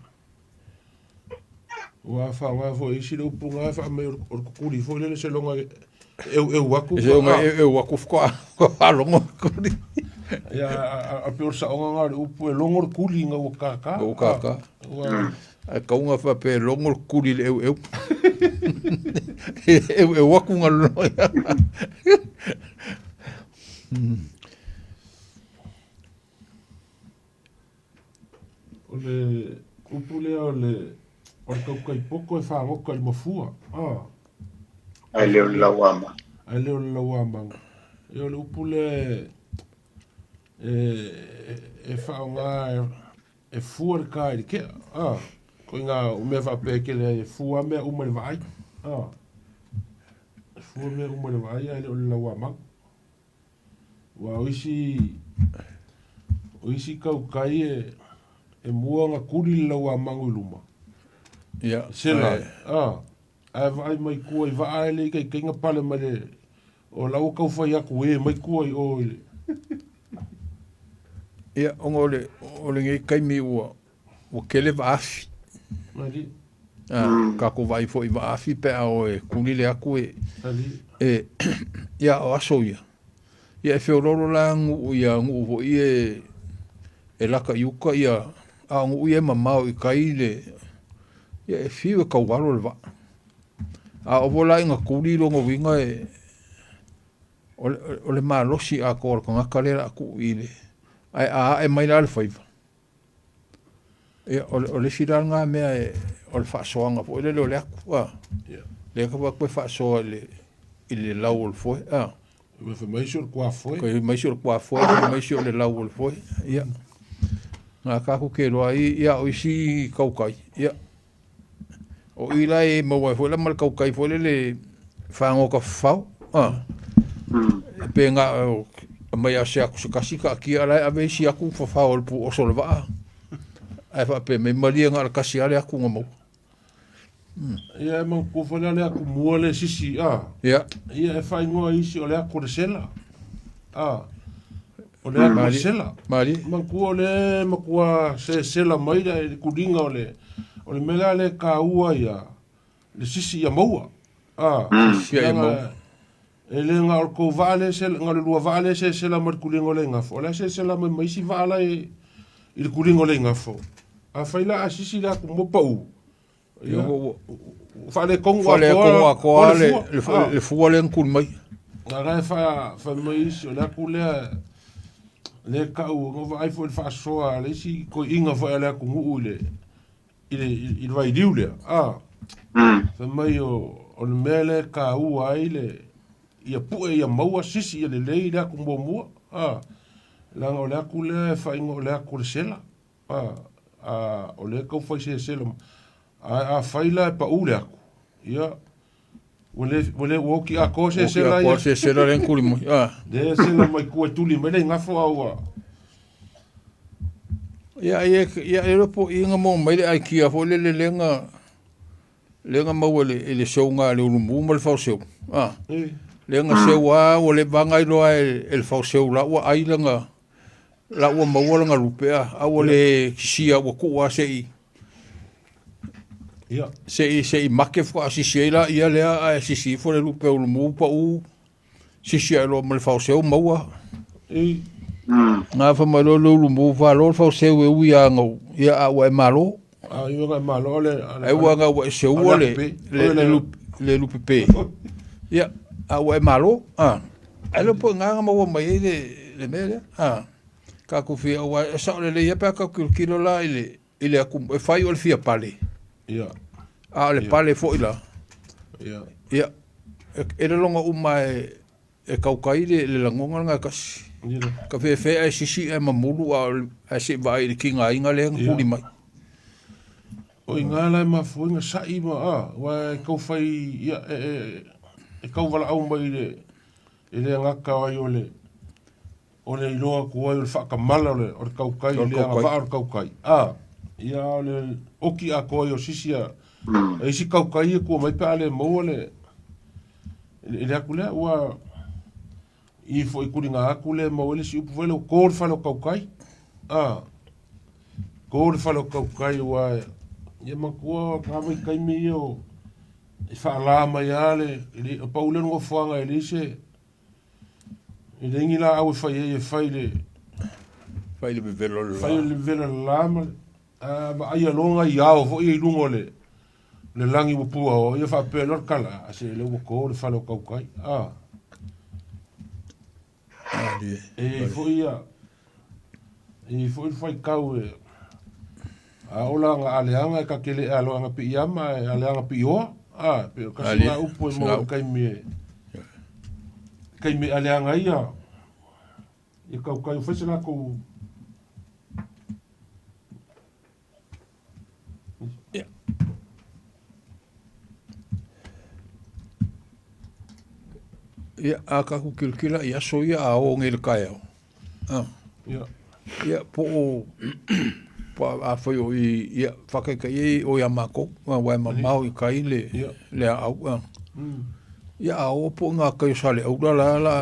Speaker 1: Ua whaonga foi isi le upu ngā wha mai o le kukuli foi lele se longa e eu eu aku.
Speaker 4: Se longa e eu aku whaka whalongo kuli.
Speaker 1: Ia, a pe o le saonga ngā le upu e longo le kuli ngā ua kākā.
Speaker 4: Ua kākā.
Speaker 1: Ua...
Speaker 4: Ai kaunga wha pe longo le kuli le eu eu. Eu eu aku ngā lono ia.
Speaker 1: O le upu lea o le o le kaukaipoko e fāgoka i le mafua. Ah.
Speaker 3: Ai le o le lauama.
Speaker 1: Ai le o le lauamaga. E o le upu lea e, e, e whaonga e, e fua le kā i le kea. Ah. Ko i ngā mea whaapea ke lea e fua mea uma le vaai. Ah. E fua mea uma le vaai ai le o le lauamaga. Ua o isi, o isi kaukai e, e mua ona kuli le lauamagu i luma.
Speaker 4: Ia.
Speaker 1: Sela, a, ae vaai mai kua i vaa e le ikaikaiga pale mai le, o la ua tau fai atu e mai kua i o i le.
Speaker 4: Ia, ona o le, o lenei taimi ua, ua tele vaafi.
Speaker 1: Mali.
Speaker 4: A, tatou vaai foi i vaafi pe a o e kuli le atu e, e, ia, o aso ia. Ia, e feoloolo la nuu ia nuu foi e, e lata i uta ia, a o nuu ia e mamao i tai le, ia e fiu e taualo le vaa. A oo foi la ina tuli lona uiga e, o le, o le malosi atoa o le tagata lea o le a tuu i le, ae a ae mai la le faiva, ia, o le, o le isi la lena mea e, o le faasoaga foi lele o le atu, a. Lea ka faapea e faasoa i le, i le lau o le foe, a.
Speaker 1: Fai mai isi o le kuafoe.
Speaker 4: Fai mai isi o le kuafoe, fai mai isi o le lau o le foe, ia. Na tatou te iloa ai, ia, o isi tautai, ia, O i la e maua ai foi la ma le tautai foi lele fagota fafao. Ah. Pe na aumai lava se atu se tasi taatia a o la e ave isi atu fafao o le puoso o le vaa. Ae faapea mai, malie na o le tasi lava le atu na maua.
Speaker 1: Ia e manatua foi la le atu mua le sisi a.
Speaker 4: Ia.
Speaker 1: Ia e faaigoa e isi o le atu o le sela. A. O le atu o le sela.
Speaker 4: Malie.
Speaker 1: Manatua o le matua sesela mai le kuliga o le o le mea la le taua ia le sisi ia maua. A.
Speaker 4: Sisi ia maua.
Speaker 1: E le na o le tou vaa le sela, na o le lua vaa le sesela mai le kuliga o le igafo, o le a sesela mai ma isi vaa la e i le kuliga o le igafo. Afai la a sisi le atu mua pau,
Speaker 4: Ia, ua
Speaker 1: faaletonu
Speaker 4: atoa atoa le le fua lea na tuli mai.
Speaker 1: Na la e fai mai isi, o le atu lea lea tau na vaai foi i le faasoa a le isi toeaiina foi a le atunuu i le i le i le vailiu lea, a fai mai o le mea lea e taua ai le ia pue ia maua sisi ia lelei le atu muamua, a leaga o le atu lea e faaigoa o le atu o le sela. A, a, o lea e tau fai sesela mai. Ae afai la e pau le atu, ia, ua le, ua le, ua oti atoa sesela
Speaker 4: ia. Oti atoa sesela lea na tuli mai. A.
Speaker 1: Lea sela mai tua e tuli mai le igafo a ua.
Speaker 4: Ia, ia, ia, e iloa po o i na maua mai le aikia foi lele lea na, lea na maua i le, i le seuga a le Ulumu ma le Faoseu. A. Lea na seu lava, ua leva ona iloa e, e le Faoseu la ua ai lana, la ua maua lana lupe a, a ua le kisia ua tuu lava se i se i se i make faatoa sisi ai laia lea ae sisi ifo le lupe ulumu pau sisi ae loa ma le faoseu maua. Na fai mai loa le ulumu falo le faoseu e ui lava ina ia a ua e malo.
Speaker 1: A ua e malo le
Speaker 4: ai ua ina ua e seua le le lupe pe. Ia a ua e malo a. Ae le po i ina na maua mai ai le le mea lea a. Tatou fia aua e sao lelei lava pe a tatou tilotilo la i le i le atu e fai o le fia pale.
Speaker 1: Ia.
Speaker 4: A o le pale foi la.
Speaker 1: Ia.
Speaker 4: Ia e lologa uma e E kaukai le, le lagona lena e tasi. Ka fefe ae sisi ae mamulu a ae se i vaai i le tigaina lea na tuli mai.
Speaker 1: O iga la e mafua ai na sa'i ma a, aua e tau fai ia e, e, e tau valaau mai i le e le gata ai o le o le iloa atu ai o le faatamala o le o le tautai i le agavaa o le tautai. A, ia o le oki atoa ai o sisi a, a isi tautai ia tua mai pe a le maua le i le atu lea ua i foi kuliga atu le maua ai le isi upu foi lea ua to le fale o tautai. A, to le fale o tautai aua ia manatua na vaitaimi ia o e faalā mai lava le, pau lea o le nofoaga e leai se E leai ni laau e fai ai e fai le
Speaker 4: fai le vevela o le
Speaker 1: la. Fai le vevela o le la ma le a vaai aloga i ao foi i luga o le le lagi ua puaoa ia faapea loa le tala a se lea ua to le fale o tautai a e i ai foi ia e i ai foi le faitau e a ola aga aleaga e ta te le alo aga piiama e aleaga piioa a pe o kasi ngā upu e maua i taimi e taimi e aleaga ai ia ia tautai o fai se latou
Speaker 4: Ia, a tatou kilokilo i aso ia a o nei i le taeao,
Speaker 1: Ia.
Speaker 4: Ia, po o, po o afai o i, ia, faataitai ai o ia matou, aua e mamao i tai le, le aau. Ia, a oo po o ngā kai o Saleaula la la,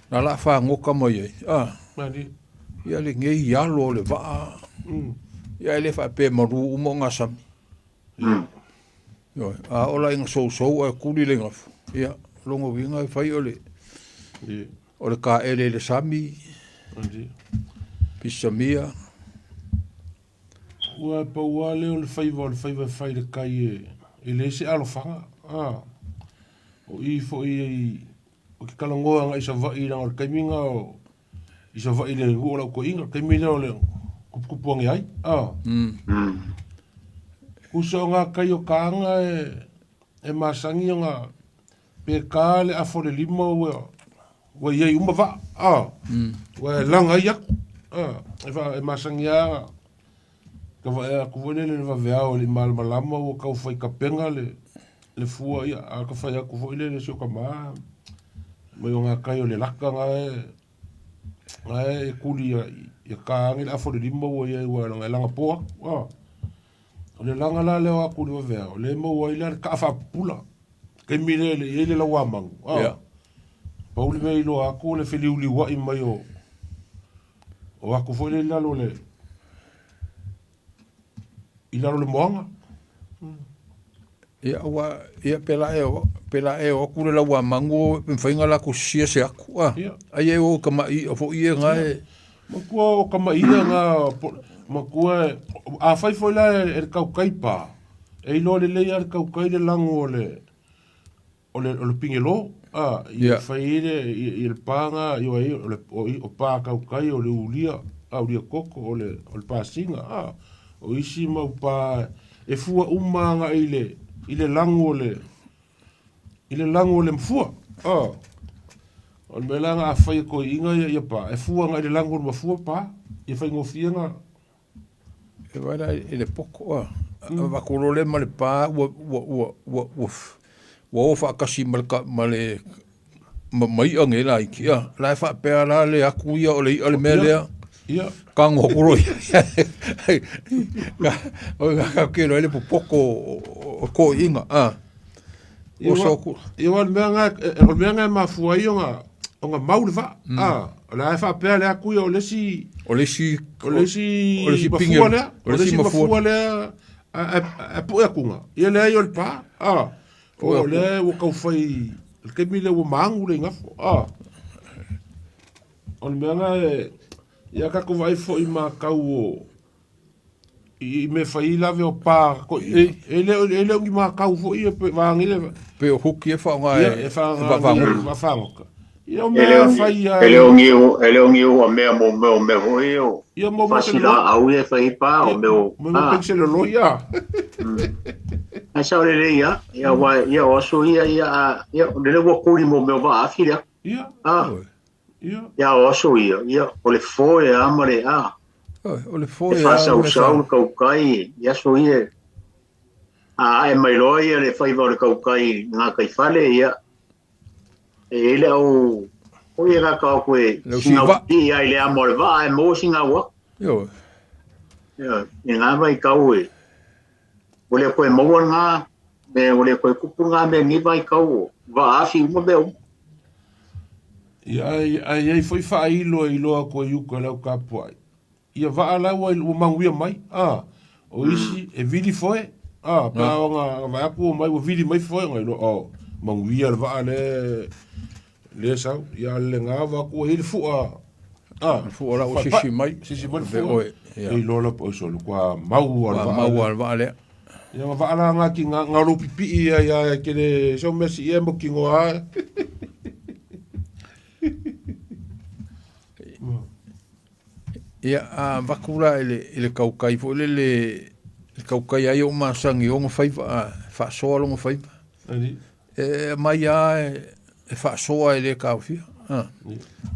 Speaker 4: la la fagota mai ai.
Speaker 1: Mani.
Speaker 4: Ia lenei alo o le vaa. Ia e le faapea e malu uma o gasami. Ioe, a oo la ina sousou ae kuli le gafu, ia, lona uiga e fai o le, o le kaele i le sami, pisamia.
Speaker 1: Ua pau lava lea o le faiva o le faiva e fai i le kai e leai se alofaga. A, o i foi ou te talanoa agai i Savaii leaga o le taimi lena o i Savaii i le nuu o lau toeaina, le taimi lea o le tuputupu ane ai. A, tusa o ngā kai o kāga e masani ona pe ka le afa o le lima ua ua i ai uma vaa, a, ua e laga ai aku, a, e, fa, e masani lava ka vaea atu foi lele le vaveao i le malamalama ua tau fai tapena le, le fua, ia, a ka fai atu foi lele si o tama, mai o ngā kai o le laka ngā e, ngā e kuli ia, ia ka ane le afa o le lima ua i ai ua e laga po atu, a. O le laga la lea o aku i le vaveao, le maua ai la le kaa faapupula. Taimi lea e le i ai le lauamanu, a. Yeah. Pau le mea iloa aku o le feliuliuai mai o o aku foi lea i lalo le i lalo le moaga.
Speaker 4: Ia ua ia pe la e o pe la e o aku le lauamanu o pe mafai ona latou sisia se aku a. Ia. Ai e o ka maʻi iʻa foi ia na e.
Speaker 1: Matua o ka maʻi iʻa na matua afai foi la e le tautai pa e iloa lelei lava le tautai le lago o le o le o le pigelo a i yeah. fai ai le i le paga i ai o le o pa kaukai o le ulia a ulia koko o le o le pasina a o isi mau pa e fua uma aga i le i le lago o le i le lago o le mafua a o le mea la nga afai e toeaiina ia ia pa e fua agai i le lago o le mafua pa ia faigofie na
Speaker 4: E vaai la i le poto a. Avatu loa lea ma le pa ua ua ua ua ua ua o faatasi ma le ma le ma ma i'a nei laiti a. La e faapea la le atu ia o le i'a le mea lea.
Speaker 1: Ia.
Speaker 4: Tago atu loa ia. O ga ka ke loa le popoto o toeaiina a.
Speaker 1: Ia o le mea nga o le mea nga e mafua ai ona ona mau le vaa. A, o le a e faapea le atu ia o le isi
Speaker 4: o le isi
Speaker 1: o le isi o le isi mafua lea, o le isi mafua lea a pue atu nga. Ia leai o le pa. A, o lea ua tau fai le taimi lea ua magu le igafo. A, o le mea nga e ia tatou vaai foi i makau o i mea fai lave o pa ko e e le e le o ni makau foi e pe vaagi le
Speaker 4: pe o huki e faaaoga
Speaker 1: e faaaoga ia o
Speaker 3: E le
Speaker 1: mea
Speaker 3: o
Speaker 1: fai
Speaker 3: e le o niu e le o niu o mea mo mea o mea foi o
Speaker 1: ia mo mo
Speaker 3: fasilaau ia e fai pa o mea o
Speaker 1: mo mo penselolo ia.
Speaker 3: Ai sao lelei ia ia wa ia o aso ia ia a ia o lele ua kuli mo mea o vaafi lea.
Speaker 1: Ia.
Speaker 3: A.
Speaker 1: Ia.
Speaker 3: Ia o aso ia ia o le foe a ma le a.
Speaker 4: O le foe
Speaker 3: E faasausau le kaukai i aso ia. A ae mai loa ia le faiva o le kaukai i gataifale ia e i ai le au o ia kaka o koe singau i ai le amo o le vaa e maua singau aku.
Speaker 4: Ioe.
Speaker 3: Ioe, i ngā vaitau e ua le koe maua ngā me ua le koe kupu ngā mea ni vaitau o vaa afi uma mea uma.
Speaker 1: Ia, ae, ae i ai foi faailo e iloa atu ai uka i lau tapuai. Ia vaa la ua, ua manuia mai, a, o isi e vili foe, a, pe a ona vaai atu ua mai, ua vili mai foe, ona iloa, oh, manuia le vaa le, le sau. Ia, a le lena vaai atu ua i ai le fua, a,
Speaker 4: Le fua la ua sisi mai.
Speaker 1: Sisi mai le fua. E iloa la po o solo, kua mau a le
Speaker 4: vaa. Mau a le vaa lea.
Speaker 1: Ia ma vaa la ngā ki ngā, ngā lou pipii ia ia e kele sau mea si ia mo ki ngoa.
Speaker 4: Ia, a vaku la i le, i le kaukai foi lele, le kaukai ai o masani o ona faiva, a faasoa lona faiva. E mai a e, e faasoa e le taofia. A.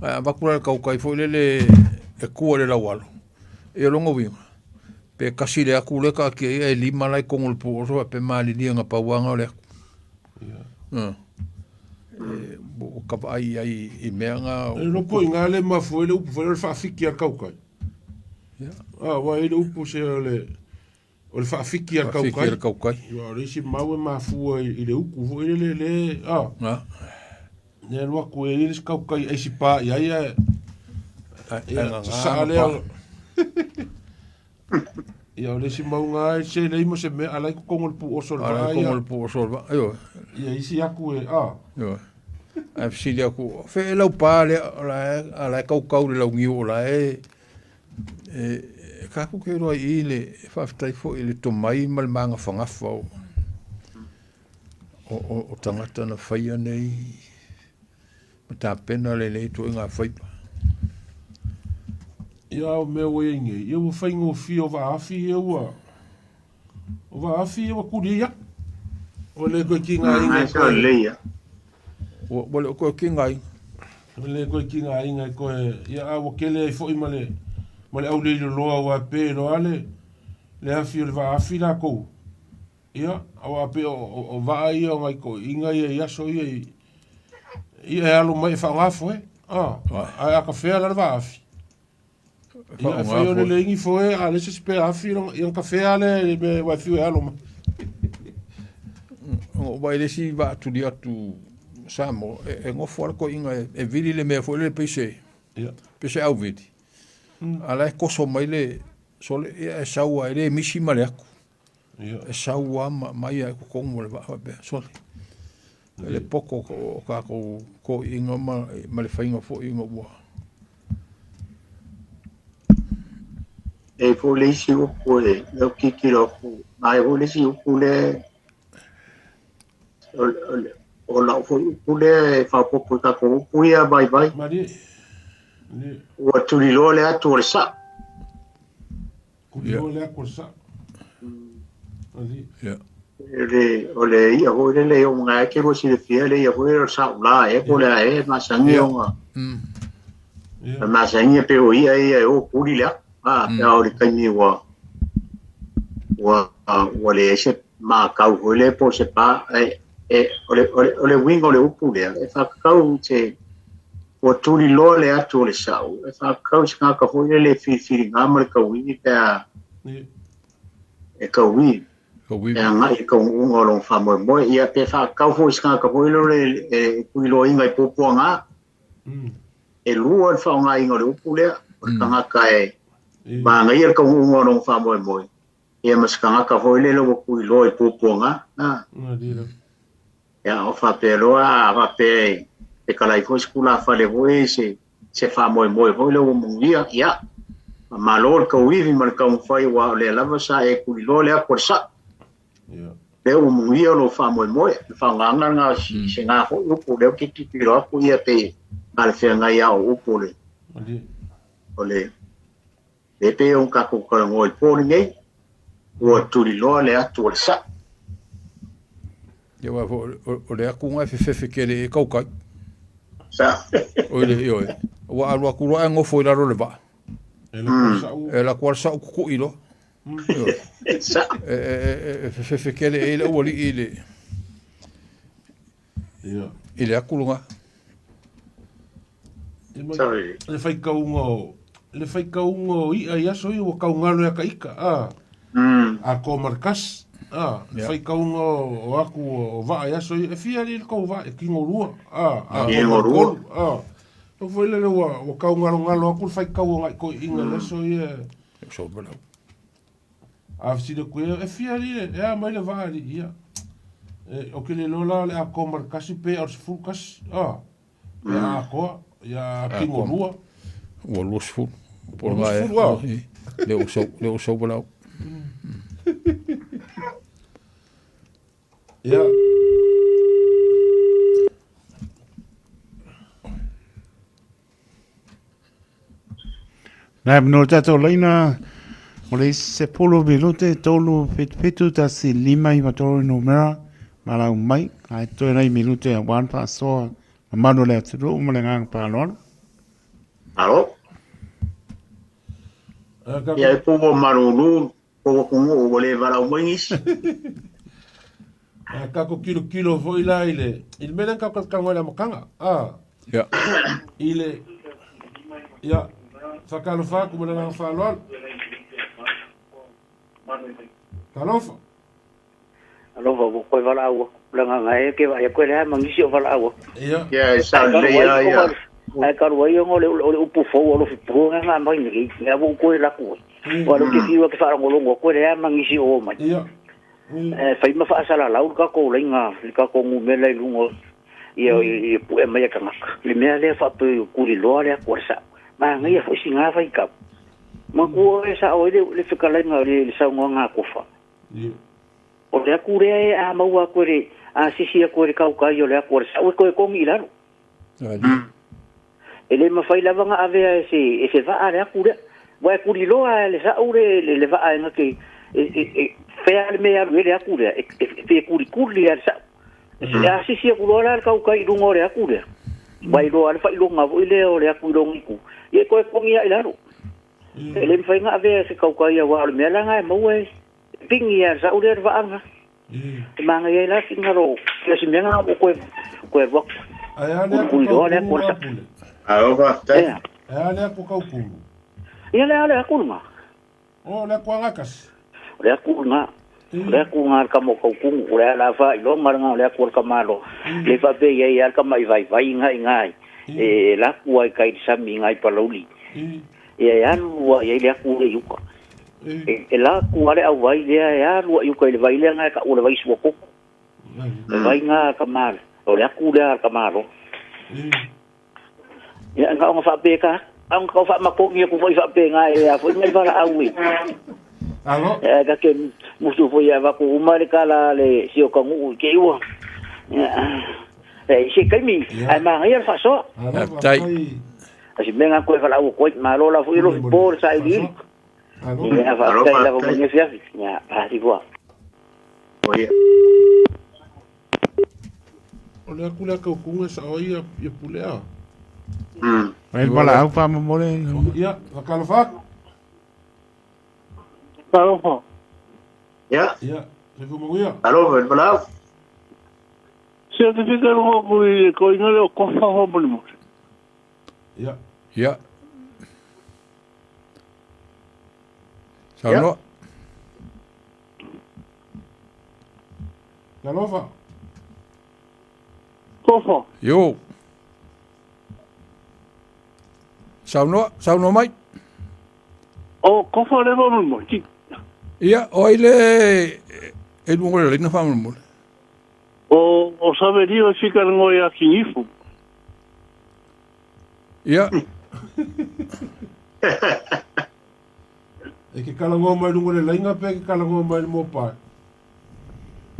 Speaker 4: Ae a vaku la le kaukai foi lele e kua i le laualo, ia lona uiga, pe kasi le aku lea taatia ia e lima la i totonu o le puoso faapea malilie na pau lava na o le aku. A. E, ua ka vaai ai i mea na.
Speaker 1: E iloa po i ina le mafua ai le upu foi lea o le faafiki a le kaukai. A, ua i ai le upu se o le o le faafiki a le kaukai.
Speaker 4: Faafiki a le kaukai.
Speaker 1: Ia, o le isi mau e mafua i le uku foi lele le, a.
Speaker 4: A.
Speaker 1: Le alu atu e i ai le isi kaukai aisi pa i ai ae. Ia, sasaa lea. Ia, o le isi mauga e selei ma se mea, a la e i totonu o le puoso o le vaa. Ala i totonu o
Speaker 4: le puoso o le vaa, ioe.
Speaker 1: Ia, isi atu e, a.
Speaker 4: Ioe. Ae fesili atu, o fea e laupa lea, o la e, a la e kaukau i le launiu, o la e, e, e tatou te iloa i i le, e faafetai foi i le tomai ma le magafagafa o, o, o, o tagata na faia nei ma tapena lenei ituaiga faiva.
Speaker 1: Ia, o mea ua i ai nei, ia ua faigofie o vaafi ia ua, o vaafi ia ua tuli ai atu. Ua le toe tigaina e
Speaker 3: toe.
Speaker 4: Ua le o toe tigaina.
Speaker 1: Ua le toe tigaina e toe, ia a ua tele ai foi ma le, ma le auleiloloa aua e pe loa le, le afi o le vaafi latou. Ia, aua pei o vaa ia o nai toeaiina ia i aso ia i, ia e alo mai e faaaoga foe. Ah, ae a kafea la le vaafi. Ia, e fai o le leigi foe, a le se isi pe afi, ia na kafea lea i le mea ua e fiu e alo mai.
Speaker 4: O vai le isi vaa tuli atu Samoa, e nofo lava le toeaina e vili le mea foi lele pei se, pei se auvili. A la e toso mai le sole, ia e sau lava, e le misi ma le atu. E sau lava ma aumai lava i totonu o le vaa faapea, sole. Le poto o tatou toeaiina ma le faiga foi ina ua.
Speaker 3: E i foi le isi upu e lea ou tilotilo atu, na e foi le isi upu lea o lau foi upu lea e faaopoopo i tatou upu ia vaivai. Ua tuliloa le atu o le sa'o.
Speaker 1: Tuliloa le atu o le sa'o.
Speaker 3: Ia. O le i'a foi lele e oo mai ai ke lua silafia le i'a foi lele o le sa'o-la ea po o le a ea e masani ona e masani e pei o i'a ia e o kuli le atu a pe a o le taimi ua ua ua leai se makau foi lea po o se pa e, e o le o le o le uiga o le upu lea e faatatau i se ua tuliloa le atu o le sa'o e faatatau i se tagata foi lele e filifiliga ma le tauivi pe a e tauivi e agai i le taunuuga o lona faamoemoe. Ia pe faatatau foi i se tagata foi lele e tuliloaina i puapuaga, e lua le faaaogaina o le upu lea, o le tagata e manaia le taunuuga o lona faamoemoe, ia ma se tagata foi lele ua tuliloa i puapuaga. Ia o faapea loa, a faapea e talai foi se tulafale foi se se faamoemoe foi lea ua manuia, ia, faamalo le tauivi ma le taumafai aua o lea lava sa e tuliloa le atu a le sa'o. Lea ua manuia lou faamoemoe. O le faaaogaga lena o se na foi upu lea ou te tilotilo atu ia pei talafeagai lava o upu o le o le lea pei ona tatou talanoa i le po lenei, ua tuliloa le atu a le sa'o.
Speaker 4: Ia aua foi o le atu lena e fefefe tele ai tautai.
Speaker 3: Sa.
Speaker 4: Oi le ioe. Ua alu atu loa ae nofo i lalo o le vaa.
Speaker 1: E lako le sa'u.
Speaker 4: E lako le sa'u tutu'i loa.
Speaker 3: Sa.
Speaker 4: E fefefe tele ai le aualii i le i le atu lena.
Speaker 1: Le faitauga o le faitauga o i'a i aso ia ua taugalo ia ta ita a atoa ma le tasi a le faitauga o atu o vaa i aso ia e fia alii le tou vaa e tino lua a atoa ma le tolu a o foi lele ua ua taugalogalo atu le faitau o nai toeaiina i aso ia. A fesili atu ia, e fia alii e a mai le vaa alii ia. E, ou te le iloa la o le atoa ma le tasi pe o le 11 a. Pe a atoa, ia tino lua.
Speaker 4: Ua 20.
Speaker 1: Po o 20 a.
Speaker 4: Le o sau, le o sau walau.
Speaker 1: Ia.
Speaker 5: Nai manu o tatou laina o le isi 10 minute 3 7 7 1 5 9 3 numera ma lau mai ae toe nai minute aua le faasoa mamalu o le atunuu ma le agaga faaaloalo.
Speaker 3: Alo. Ia e po malulu po atunuu ua le valaau mai nisi.
Speaker 1: A tatou tilotilo foi la i le i le mea lea na tatou talanoa i le amataga, a.
Speaker 4: Ia.
Speaker 1: I le ia faatalofa atu ma le agaga faaaloalo. Talofa.
Speaker 2: Alofa ua toe valaau atu. Leaga na e ke vaai atu e leai ma nisi o valaau atu.
Speaker 1: Ia.
Speaker 3: Ia e sao lelei lava ia.
Speaker 2: Ae talu ai ona o le o le upu fou a Lofipo na na aumai nei, lea ua ou toe alu atu ai. Aua o lea ou te fiu lava ou te faalogologo atu e leai lava ma nisi o oo mai. Ae fai ma faasalalau le tatou laina, le tatou numera i luga ia ia pue mai e tagata. Le mea lea faapea ua tuliloa le atu a le sao. Manaia foi sina faitau. Manatua oe e sao ai le fetalaiga le saunoaga a Tofa. O le atu lea e a maua atu e le a sisi atu e le tautai o le atu a le sao e toe togi i lalo. E le mafai lava ona avea e se, e se vaa le atu lea. Ua e tuliloa e le sa'u le, le, le vaa e na te, e, e, e, fea le mea e alu ai le atu lea, e, e, e tulituli lava le sa'u. E asisi atu loa la le tautai i luga o le atu lea, ua iloa le faailoga foi lea o le atu i lona itu, ia e toe togi lava i lalo. E le mafai ona avea e se tautai aua o le mea la lena e maua e pigi lava e le sa'u lea le vaa lena. E manaia ai la finagalo o si mea lena ua toe toe alu atu.
Speaker 1: Ae a le aku
Speaker 2: Tuliloa le atu a le
Speaker 1: kaukunu
Speaker 2: sa'u.
Speaker 1: Pule.
Speaker 3: Alo faafetai.
Speaker 2: Ea.
Speaker 1: Ae a le aku kaukunu.
Speaker 2: Ia le a le aku lena.
Speaker 1: O le aku agakasi.
Speaker 2: O le aku lena. O le aku lena a le tama o Kaukunu. O le a la faailoga lena o le aku a le tamaloa. Le faapea i ai lava le tama'i vaivai lena i ina e laku lava i tai i le sami i ina i Palauli. Ia e alu lava i ai le aku lea i uka. E laku lava le auwai lea e alu lava i uka i le vai lea na e ta'u o le vai suakoko. Le vai lena a le tama, o le aku lea a le tamaloa. Ia, na ona faapea ka, na ona tau faamatogi atu foi faapena e a foi nai valaau e.
Speaker 1: Alo.
Speaker 2: Ae ta te musu foi e avatu uma le tala a le si o ta nuu i te i ua. Ia, e i se taimi, ae manaia le faasoa.
Speaker 1: Alo,
Speaker 4: Faafetai.
Speaker 1: faafetai.
Speaker 2: A si mea na toe valaau atu ai, malo la foi
Speaker 1: Pule
Speaker 2: alofi
Speaker 1: mo
Speaker 2: po
Speaker 1: le
Speaker 2: le sailiili.
Speaker 1: faasoa. Alo.
Speaker 2: Ia,
Speaker 3: Alo
Speaker 2: faafetai lava mo
Speaker 3: faafetai.
Speaker 2: lenei afiafi. Ia, pasi fua.
Speaker 3: Oia.
Speaker 1: O le aku lea kaukuga e sao ai ia, ia pule a.
Speaker 5: Ai le valaau faamolemole.
Speaker 1: Ia, fakalofa atu.
Speaker 6: Talofa.
Speaker 3: Ia.
Speaker 1: Ia, soifua manuia.
Speaker 3: Alo le valaau.
Speaker 6: Se te fika no ku i ko inga le o kofa ho mo mo.
Speaker 1: Ia.
Speaker 4: Ia. Saunoa.
Speaker 1: Talofa.
Speaker 6: Kofa.
Speaker 4: Io. Saunoa, saunoa mai.
Speaker 6: O kofa le mo mo. Ki
Speaker 4: Ia, o ai le e luga o le laina faamolemole.
Speaker 6: o o sabe o fika ngo ya kingifu.
Speaker 4: Ia,
Speaker 1: E ke kalagoa mai luga o le laina pe ke kalagoa mai le mopae.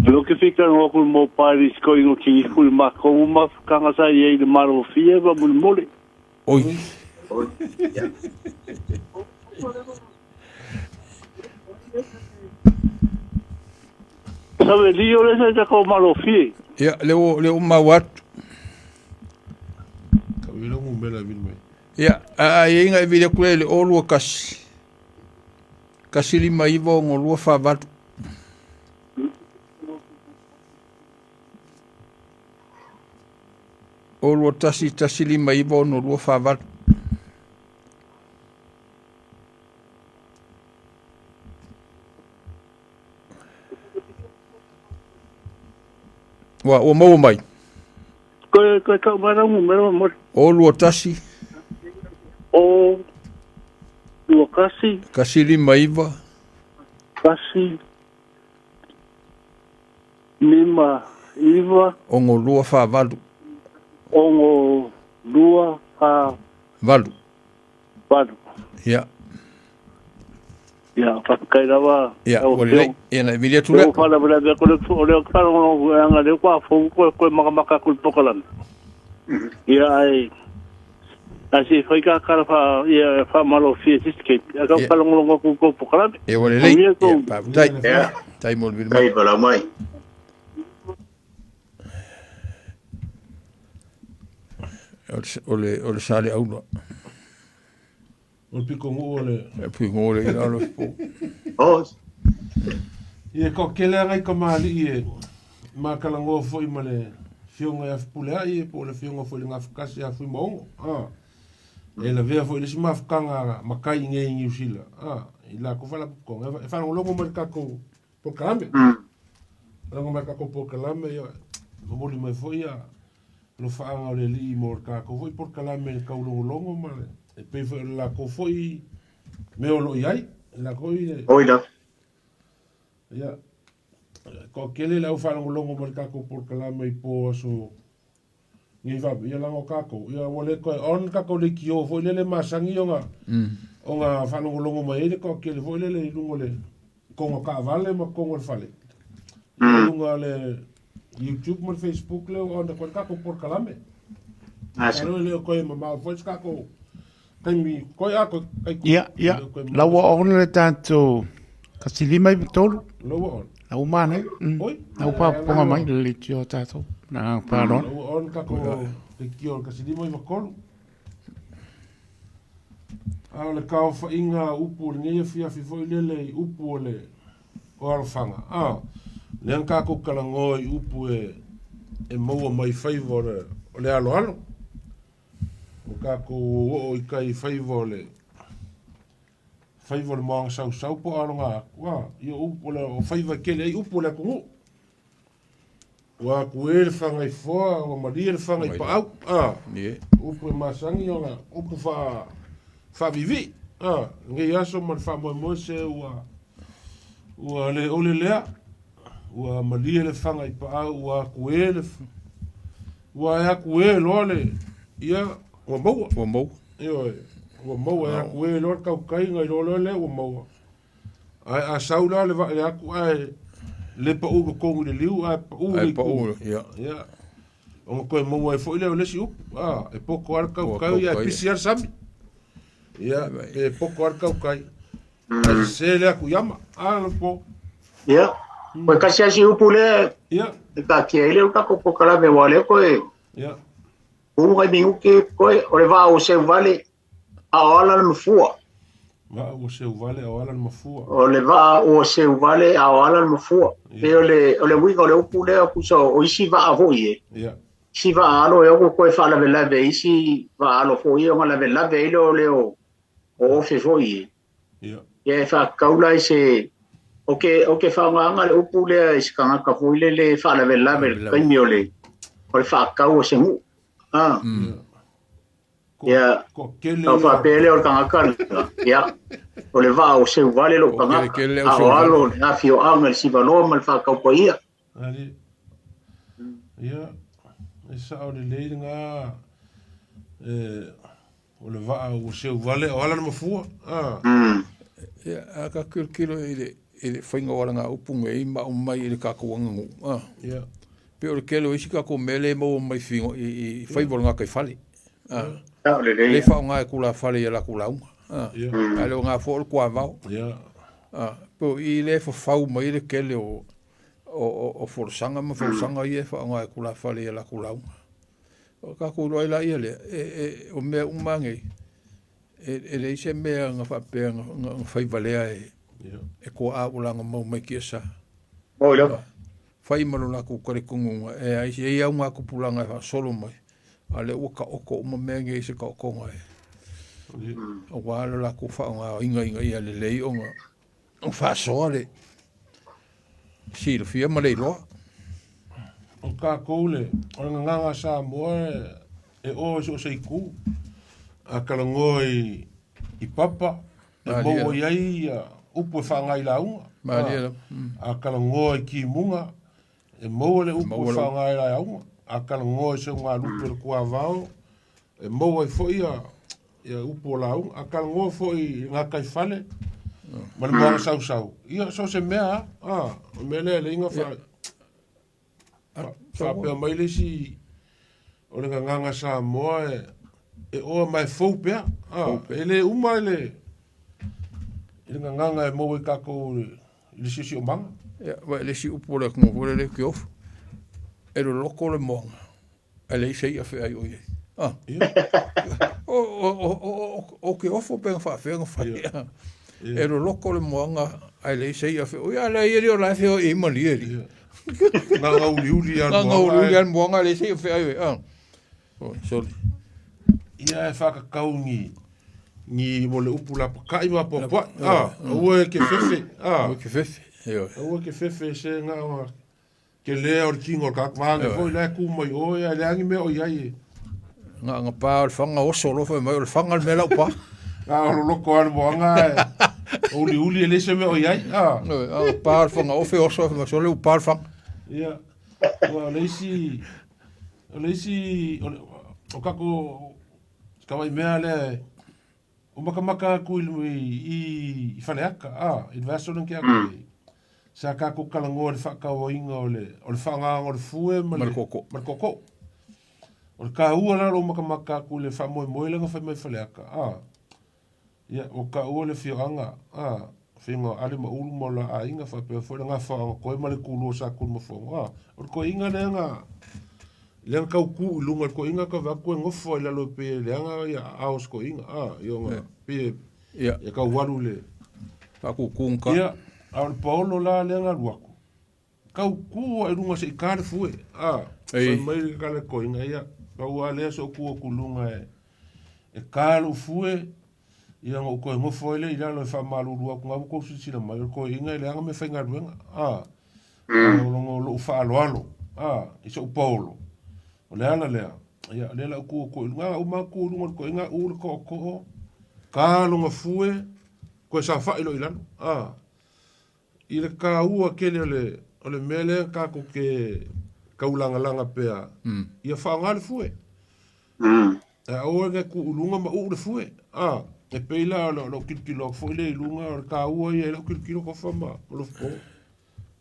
Speaker 6: Lo ke fika ngo ku mo paris ko ingo kingifu ma ko ma kanga sa ye le maro fie ba mo mole.
Speaker 4: oi.
Speaker 3: Oi. Ia.
Speaker 6: Sabe lio le sa ko maro fie.
Speaker 4: Ia, le o le o mau atu.
Speaker 1: Ka vila ngumela vili mai.
Speaker 4: Ia, a a ia inga e vili aku le o lua kasi. Kasi lima iwa o ngolua whavalu. O lua tasi tasi lima iwa o ngolua whavalu. Ua, ua maua mai.
Speaker 6: Ko ko ka mara mo mera mo.
Speaker 4: O lua tasi,
Speaker 6: O lua kasi
Speaker 4: kasi lima iwa,
Speaker 6: kasi lima iwa
Speaker 4: o ngolua whavalu.
Speaker 6: ongo lua fa
Speaker 4: Valu.
Speaker 6: valu.
Speaker 4: Ia,
Speaker 6: Ia, faafetai lava
Speaker 4: ia,
Speaker 6: lau
Speaker 4: ua lelei.
Speaker 6: afioga.
Speaker 4: Ia, na e vili atu
Speaker 6: Lea
Speaker 4: lea.
Speaker 6: ua faalavelave atu le o lea ou te faalogologo leaga lea ua fou koe koe makamaka atu i le polokalame. Ia ae ae se i fai kakala faa ia faamalofie i se isi taimi. Ae tau
Speaker 4: Ia.
Speaker 6: faalogologo atu i tou polokalame.
Speaker 4: Ia, ua lelei.
Speaker 6: Manuia
Speaker 4: Ia,
Speaker 6: tou.
Speaker 4: faafetai.
Speaker 3: Ia.
Speaker 4: Tai mo le vili mai.
Speaker 3: Tai valaau mai.
Speaker 4: O le, o le, o le sa le aula.
Speaker 1: O le piko nguu o le...
Speaker 4: E pui ngō le ila lo po.
Speaker 3: O.
Speaker 1: Ia, ko kele anga i kamali'i e makalagoa foi ma le fioga ia Fepuleai po o le fioga foi i le Gafakasi ia Fuimaogo. A. E lavea foi i le isi mafukaga makai i nei i Niu Sila. A. I lakou faalapotopotoga e faalogologo mai i le tatou polokalame. Faalogologo mai i le tatou polokalame, ia momoli mai foi ia. Alofaaga o le Alii mo le tatou foi polokalame i le taulogologo ma le, e pei foi o le latou foi mea o lo o i ai, le latou i le.
Speaker 3: Oi lava.
Speaker 1: Ia, toatele le au faalogologo mai le tatou polokalame i po aso nei faapea, ia leaga o tatou, ia ua le toe on le tatou leitio foi lele masani ona, ona faalogologo mai ai le toatele foi lele i luga o le totonu o taavale ma totonu o le fale. I luga o le YouTube ma le Facebook lea ua on atu ai le tatou polokalame. Masalo e le o toe mamao foi se tatou taimi toe a toe
Speaker 5: tai Ia, ia, la ua on le tatou 153.
Speaker 1: La ua on.
Speaker 5: La ua manaia.
Speaker 1: Oi.
Speaker 5: La ua faafofoga mai le leitio a tatou. Na faaaloalo.
Speaker 1: La ua on le tatou leitio 153. A o le kaofaiga o upu o lenei afiafi foi lele i upu o le o alofaga, a, lea na tatou talanoa i upu e, e maua mai faiva o le, o le aloalo. Ua tatou oo i tai faiva o le faiva o le moana sausau po o aloga atu, a, ia upu o le o faiva e tele ai upu o le atunuu. Ua atu e le Fagaifoa, ua malie le Fagaipaau, a, upu e masani ona upu faa, faaviivii, a, lenei aso ma le faamoemoe se ua, ua le ole lea, ua malie le Fagaipaau, ua atu e le, ua e atu e loa le, ia, ua maua.
Speaker 4: Ua maua.
Speaker 1: Ioe, ua maua e atu e loa le tautai ona iloa loa lea ua maua. Ae a sau la le vaai atu ae le pau i totonu i le liu ae pau i le
Speaker 4: itu.
Speaker 1: Ia. Ia. Ona toe maua ai foi lea o le isi upu. A, e poto lava le tautai ae pisi lava le sami. Ia, pe poto lava le tautai. Ae sese le atu i ama. A, Lopo.
Speaker 3: Ia. Koe kasi asi upu lea.
Speaker 1: Ia.
Speaker 3: E taatia ai lea o tatou polokalame aua o lea koe.
Speaker 1: Ia.
Speaker 3: Ulu ngai minuti koe o le vaa o Seuvale a o ala le mafua.
Speaker 1: Vaa ua seu vale a o ala le mafua.
Speaker 3: O le vaa ua seu vale a o ala le mafua. Yeah. Pei o le, o le uiga o le upu lea tusa o isi vaa foi e.
Speaker 1: Yeah.
Speaker 3: Isi vaa alo e ono toe faalavelave isi vaa alo foi e ona lavelave ai lea o le o, o ofe foi e.
Speaker 1: Yeah.
Speaker 3: Ia e faatatau la i se o ke o ke faaaogaina le upu lea i se tagata foi lele e faalavelave i le taimi o le o le faatau o se nuu. Ah.
Speaker 1: Yeah.
Speaker 3: Ia, ona faapea lea o le tagata lena, ia, o le vaa o Seuvale lou tagata, a o alo le afioaga i le Sivaloa ma le Faataupaia.
Speaker 1: Ali. Ia, e sao lelei lena, e, o le vaa ua seuvale o ala le mafua. Ah.
Speaker 4: Ia, a ka kilokilo i le, i le faiga o ala ngā upu nei ma aumai i le tatou aganuu. Ah.
Speaker 1: Ia.
Speaker 4: Pei o le tele o isi tatou mea lea e maua mai figo, i, i faiva o le gataifale. Ah.
Speaker 3: Sao lelei.
Speaker 4: Lea e faaaoga e tulafale i a latou lauga. Ah.
Speaker 1: Ia.
Speaker 4: A le o ngā foi o le tuavao.
Speaker 1: Ia.
Speaker 4: Ah. Pei o i lea e fafau mai le tele o, o, o, o folasaga ma fausaga ia e faaaoga e tulafale i a latou lauga. O tatou iloa ai laia lea, e, e, o mea uma nei, e, e leai se mea na faapea na, na, na fai valea e, e toa ua laga mau mai tiasa.
Speaker 3: Moi lava.
Speaker 4: Fai ma lo latou talitonuga, e ai se i au ngā tupulaga e faasolo mai, a lea ua taoto uma mea nei i se taotoga e, aua lo latou faaaogaina ina ia lelei ona faasoa le silafia ma le iloa.
Speaker 1: O tatou le, o le gagaga Samoa e, e o i so o se itu. A talanoa i, i papa, e maua i ai ia upu e faaaoga i lauga.
Speaker 4: Malie lava.
Speaker 1: A talanoa i timuga, e maua le upu e faaaoga i lauga. A talanoa i seugalupe o le tuavao, e maua ai foi ia, ia upu o lauga. A talanoa foi i gataifale ma le moana sausau, ia so o se mea lava. A, o le mea lea e leai na fa, faapea mai le isi o le gagaga Samoa e, e oa ma e fou pea. A, e le uma i le, i le gagaga e maua i tatou i le siosiomaga.
Speaker 4: Ia, wa le isi upu o le atunuu foi lele e tiofu, e loloto le moana, ae leai se i'a feai o i ai. Ah. O, o, o, o, o ke ofo pe na faafea na fai. Yeah. E loloto le moana, ae leai se i'a feai. Ia, leai e le o la e fea i malie li.
Speaker 1: Ngā ngauliuli a le
Speaker 4: moana. Ngā ngauliuli a le moana, leai se i'a feai o i. Ah. Oh, sorry.
Speaker 1: Ia e whakakau ni ni mo le upu lapakai ma poapoa'i. Ah, aua e ke fefe. Ah.
Speaker 4: Aua e ke fefe.
Speaker 1: Aua e ke fefe se ngā Tele o le tino o le tagata vaeane foi la e tu mai o ae leai ni mea o i ai e.
Speaker 4: Ga pa o le faga oso loa fai mai o le faga le mea lau pa.
Speaker 1: Na o loloto lava le moaga ae o uliuli e leai se mea o i ai a.
Speaker 4: Ioe, a pa o le faga ofe oso fai mai sole ua pa le faga.
Speaker 1: Ia, aua o le isi, o le isi, o le, o tatou tamai mea lea Ua makamaka atu i Faleata, a, i le vaiaso lea na tea atu nei, sa tatou talanoa i le faatauaina o le faagaga o le fue ma le tootoo. O le taua la o lou makamaka atu i le faamoemoe lea na fai mai Faleata, a, ia, ua taua le afioaga, a, afioga o Ale ma Ulu ma o la aiga faapea foi le gafaoaga toe ma le tulua o Satunumafono, a, o le toeaina lea na Lea na tau tu i luga le toeaina tau vaai atu e nofo ai lalo e pei e leaga ia aao o se toeaina a i ona pei e tau alu le
Speaker 4: faakukugata.
Speaker 1: Ia a o le paolo la lea na alu atu tau tu i luga se i ta le fue a fai mai le tala le toeaina ia pau a lea se i ou tu atu i luga e ta lou fue ia ona ou toe nofo ai lea i lalo e faamalulu atu na ua tou silasila mai o le toeaina e leaga mea faigaluega a Ae o logo lou faaaloalo, a, i so'u paolo, o le ala lea, ia, lea la ou tu atu ai i luga, a uma atu i luga o le toeaina, u le tootoo, ta lona fue, toe saofai loa i lalo, a. I le taua tele o le, o le mea lea tatou te taulagalaga pea, ia faaaoga le fue. Ae aua ne i tuu i luga ma uu le fue, a. E pei la o lau tilotilo atu foi lea i luga, o le taua ia i lau tilotilo tofa ma Lofopo.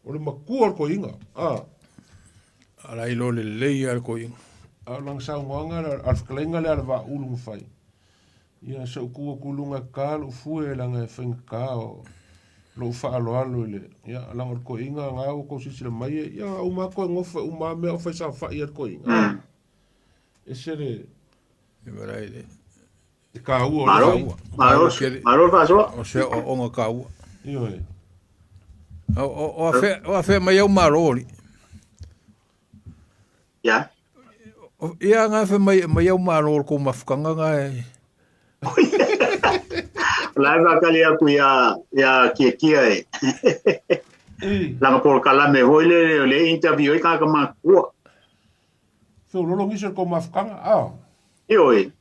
Speaker 1: O le matua o le toeaina, a.
Speaker 4: Ala i lo lelei lava le toeaina.
Speaker 1: A o lana saunoaga, a le fetalaiga lea a le Vaaulu na fai, ia se i ou tu atu i luga e ta lou fue leaga e faigata o lou faaaloalo i le, ia leaga o le toeaina na ua tou silasila mai, ia uma lava toe nofo e uma lava mea o fai saofai a le toeaina. Ese le
Speaker 4: le
Speaker 1: taua o le
Speaker 3: Malo, malo, malo le faasoa.
Speaker 4: O se aoaoga taua.
Speaker 1: Ioe.
Speaker 4: O afea mai au malo alii.
Speaker 3: Ia.
Speaker 4: Ia nga fe mai mai au malo o kou mafutaga nga e.
Speaker 3: O la e faatali atu ia ia Kiekie e. Lana polokalame foi lele o lea e interview ai tagata matutua.
Speaker 1: Feololo nisi o le tou mafutaga, a.
Speaker 3: Ioe,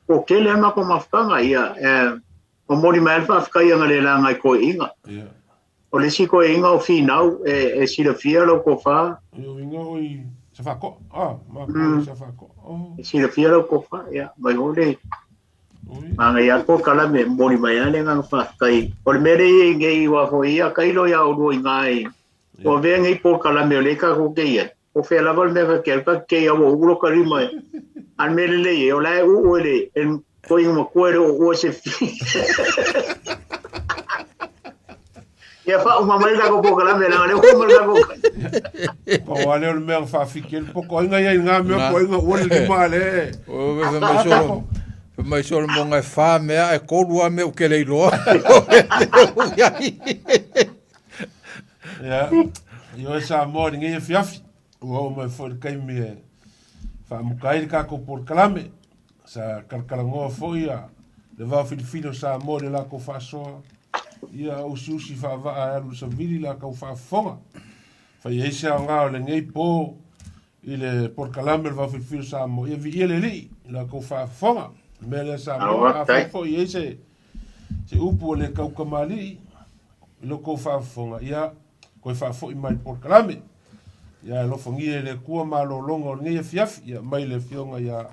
Speaker 3: ko tele a matou mafutaga, ia, e momoli mai ai le faafetai ana le laga i toeaiina.
Speaker 1: Ia.
Speaker 3: O le isi toeaiina o Finau, e silafia lau tofa.
Speaker 1: Ia, uiga o i Safaatoa, a, matou i Safaatoa. Oh.
Speaker 3: E silafia lau tofa, ia, mai foi le manaia lava le polokalame, e momoli mai ai le agaga faafetai. O le mea lea e i ai nei, aua foi ia tailo ia oulua i ina i, ua avea nei polokalame o lea tatou te i ai. Po fea lava le mea ka ke ka ke ia ua ulo ka lima e. A le mea lelei e, o la e uu e le, e toeaina matua e le o uua se fi. Ia faauma mai le tatou polokalame leaga o lea ua uma le tatou
Speaker 1: Pau lava lea o le mea na faafiki ai le poto. Ai na i ai i na mea po ai na ua le lima a le.
Speaker 4: O, fai mai solo, fai mai Solomoga e fa mea ae tolu lava mea ou te le iloa.
Speaker 1: Ia, ioe Samoa i lenei afiafi, ua oo mai foi le taimi e faamuta ai le tatou polokalame. Sa talatalanoa foi ia le vao filifili o Samoa i le latou faasoa, ia usiusi faavaa e alu i le savili la tau faafofoga. Fai ai se aoga o lenei po i le polokalame o le vao filifili o Samoa, ia viia le Alii i la tou faafofoga. Le mea lea Samoa, afai foi e i ai se se upu ua le tautamalii i lo tou faafofoga, ia toe faafoi mai i le polokalame. Ia alofagia e le Atua malologa o lenei afiafi, ia mai le Afioga ia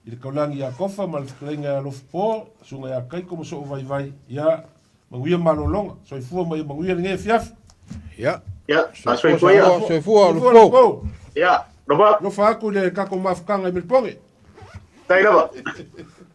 Speaker 1: i le Taulagi ia Tofa ma le Fetalaiga ia Alofapo, Susuga ia Taito ma Soovaivai, ia manuia malologa, soifua ma ia manuia lenei afiafi.
Speaker 4: Ia.
Speaker 3: Ia, soifua ia.
Speaker 4: Soifua, Alofapo.
Speaker 3: Ia, alofa.
Speaker 1: Alofa atu i le tatou mafutaga i Melipone.
Speaker 3: Faafetai lava.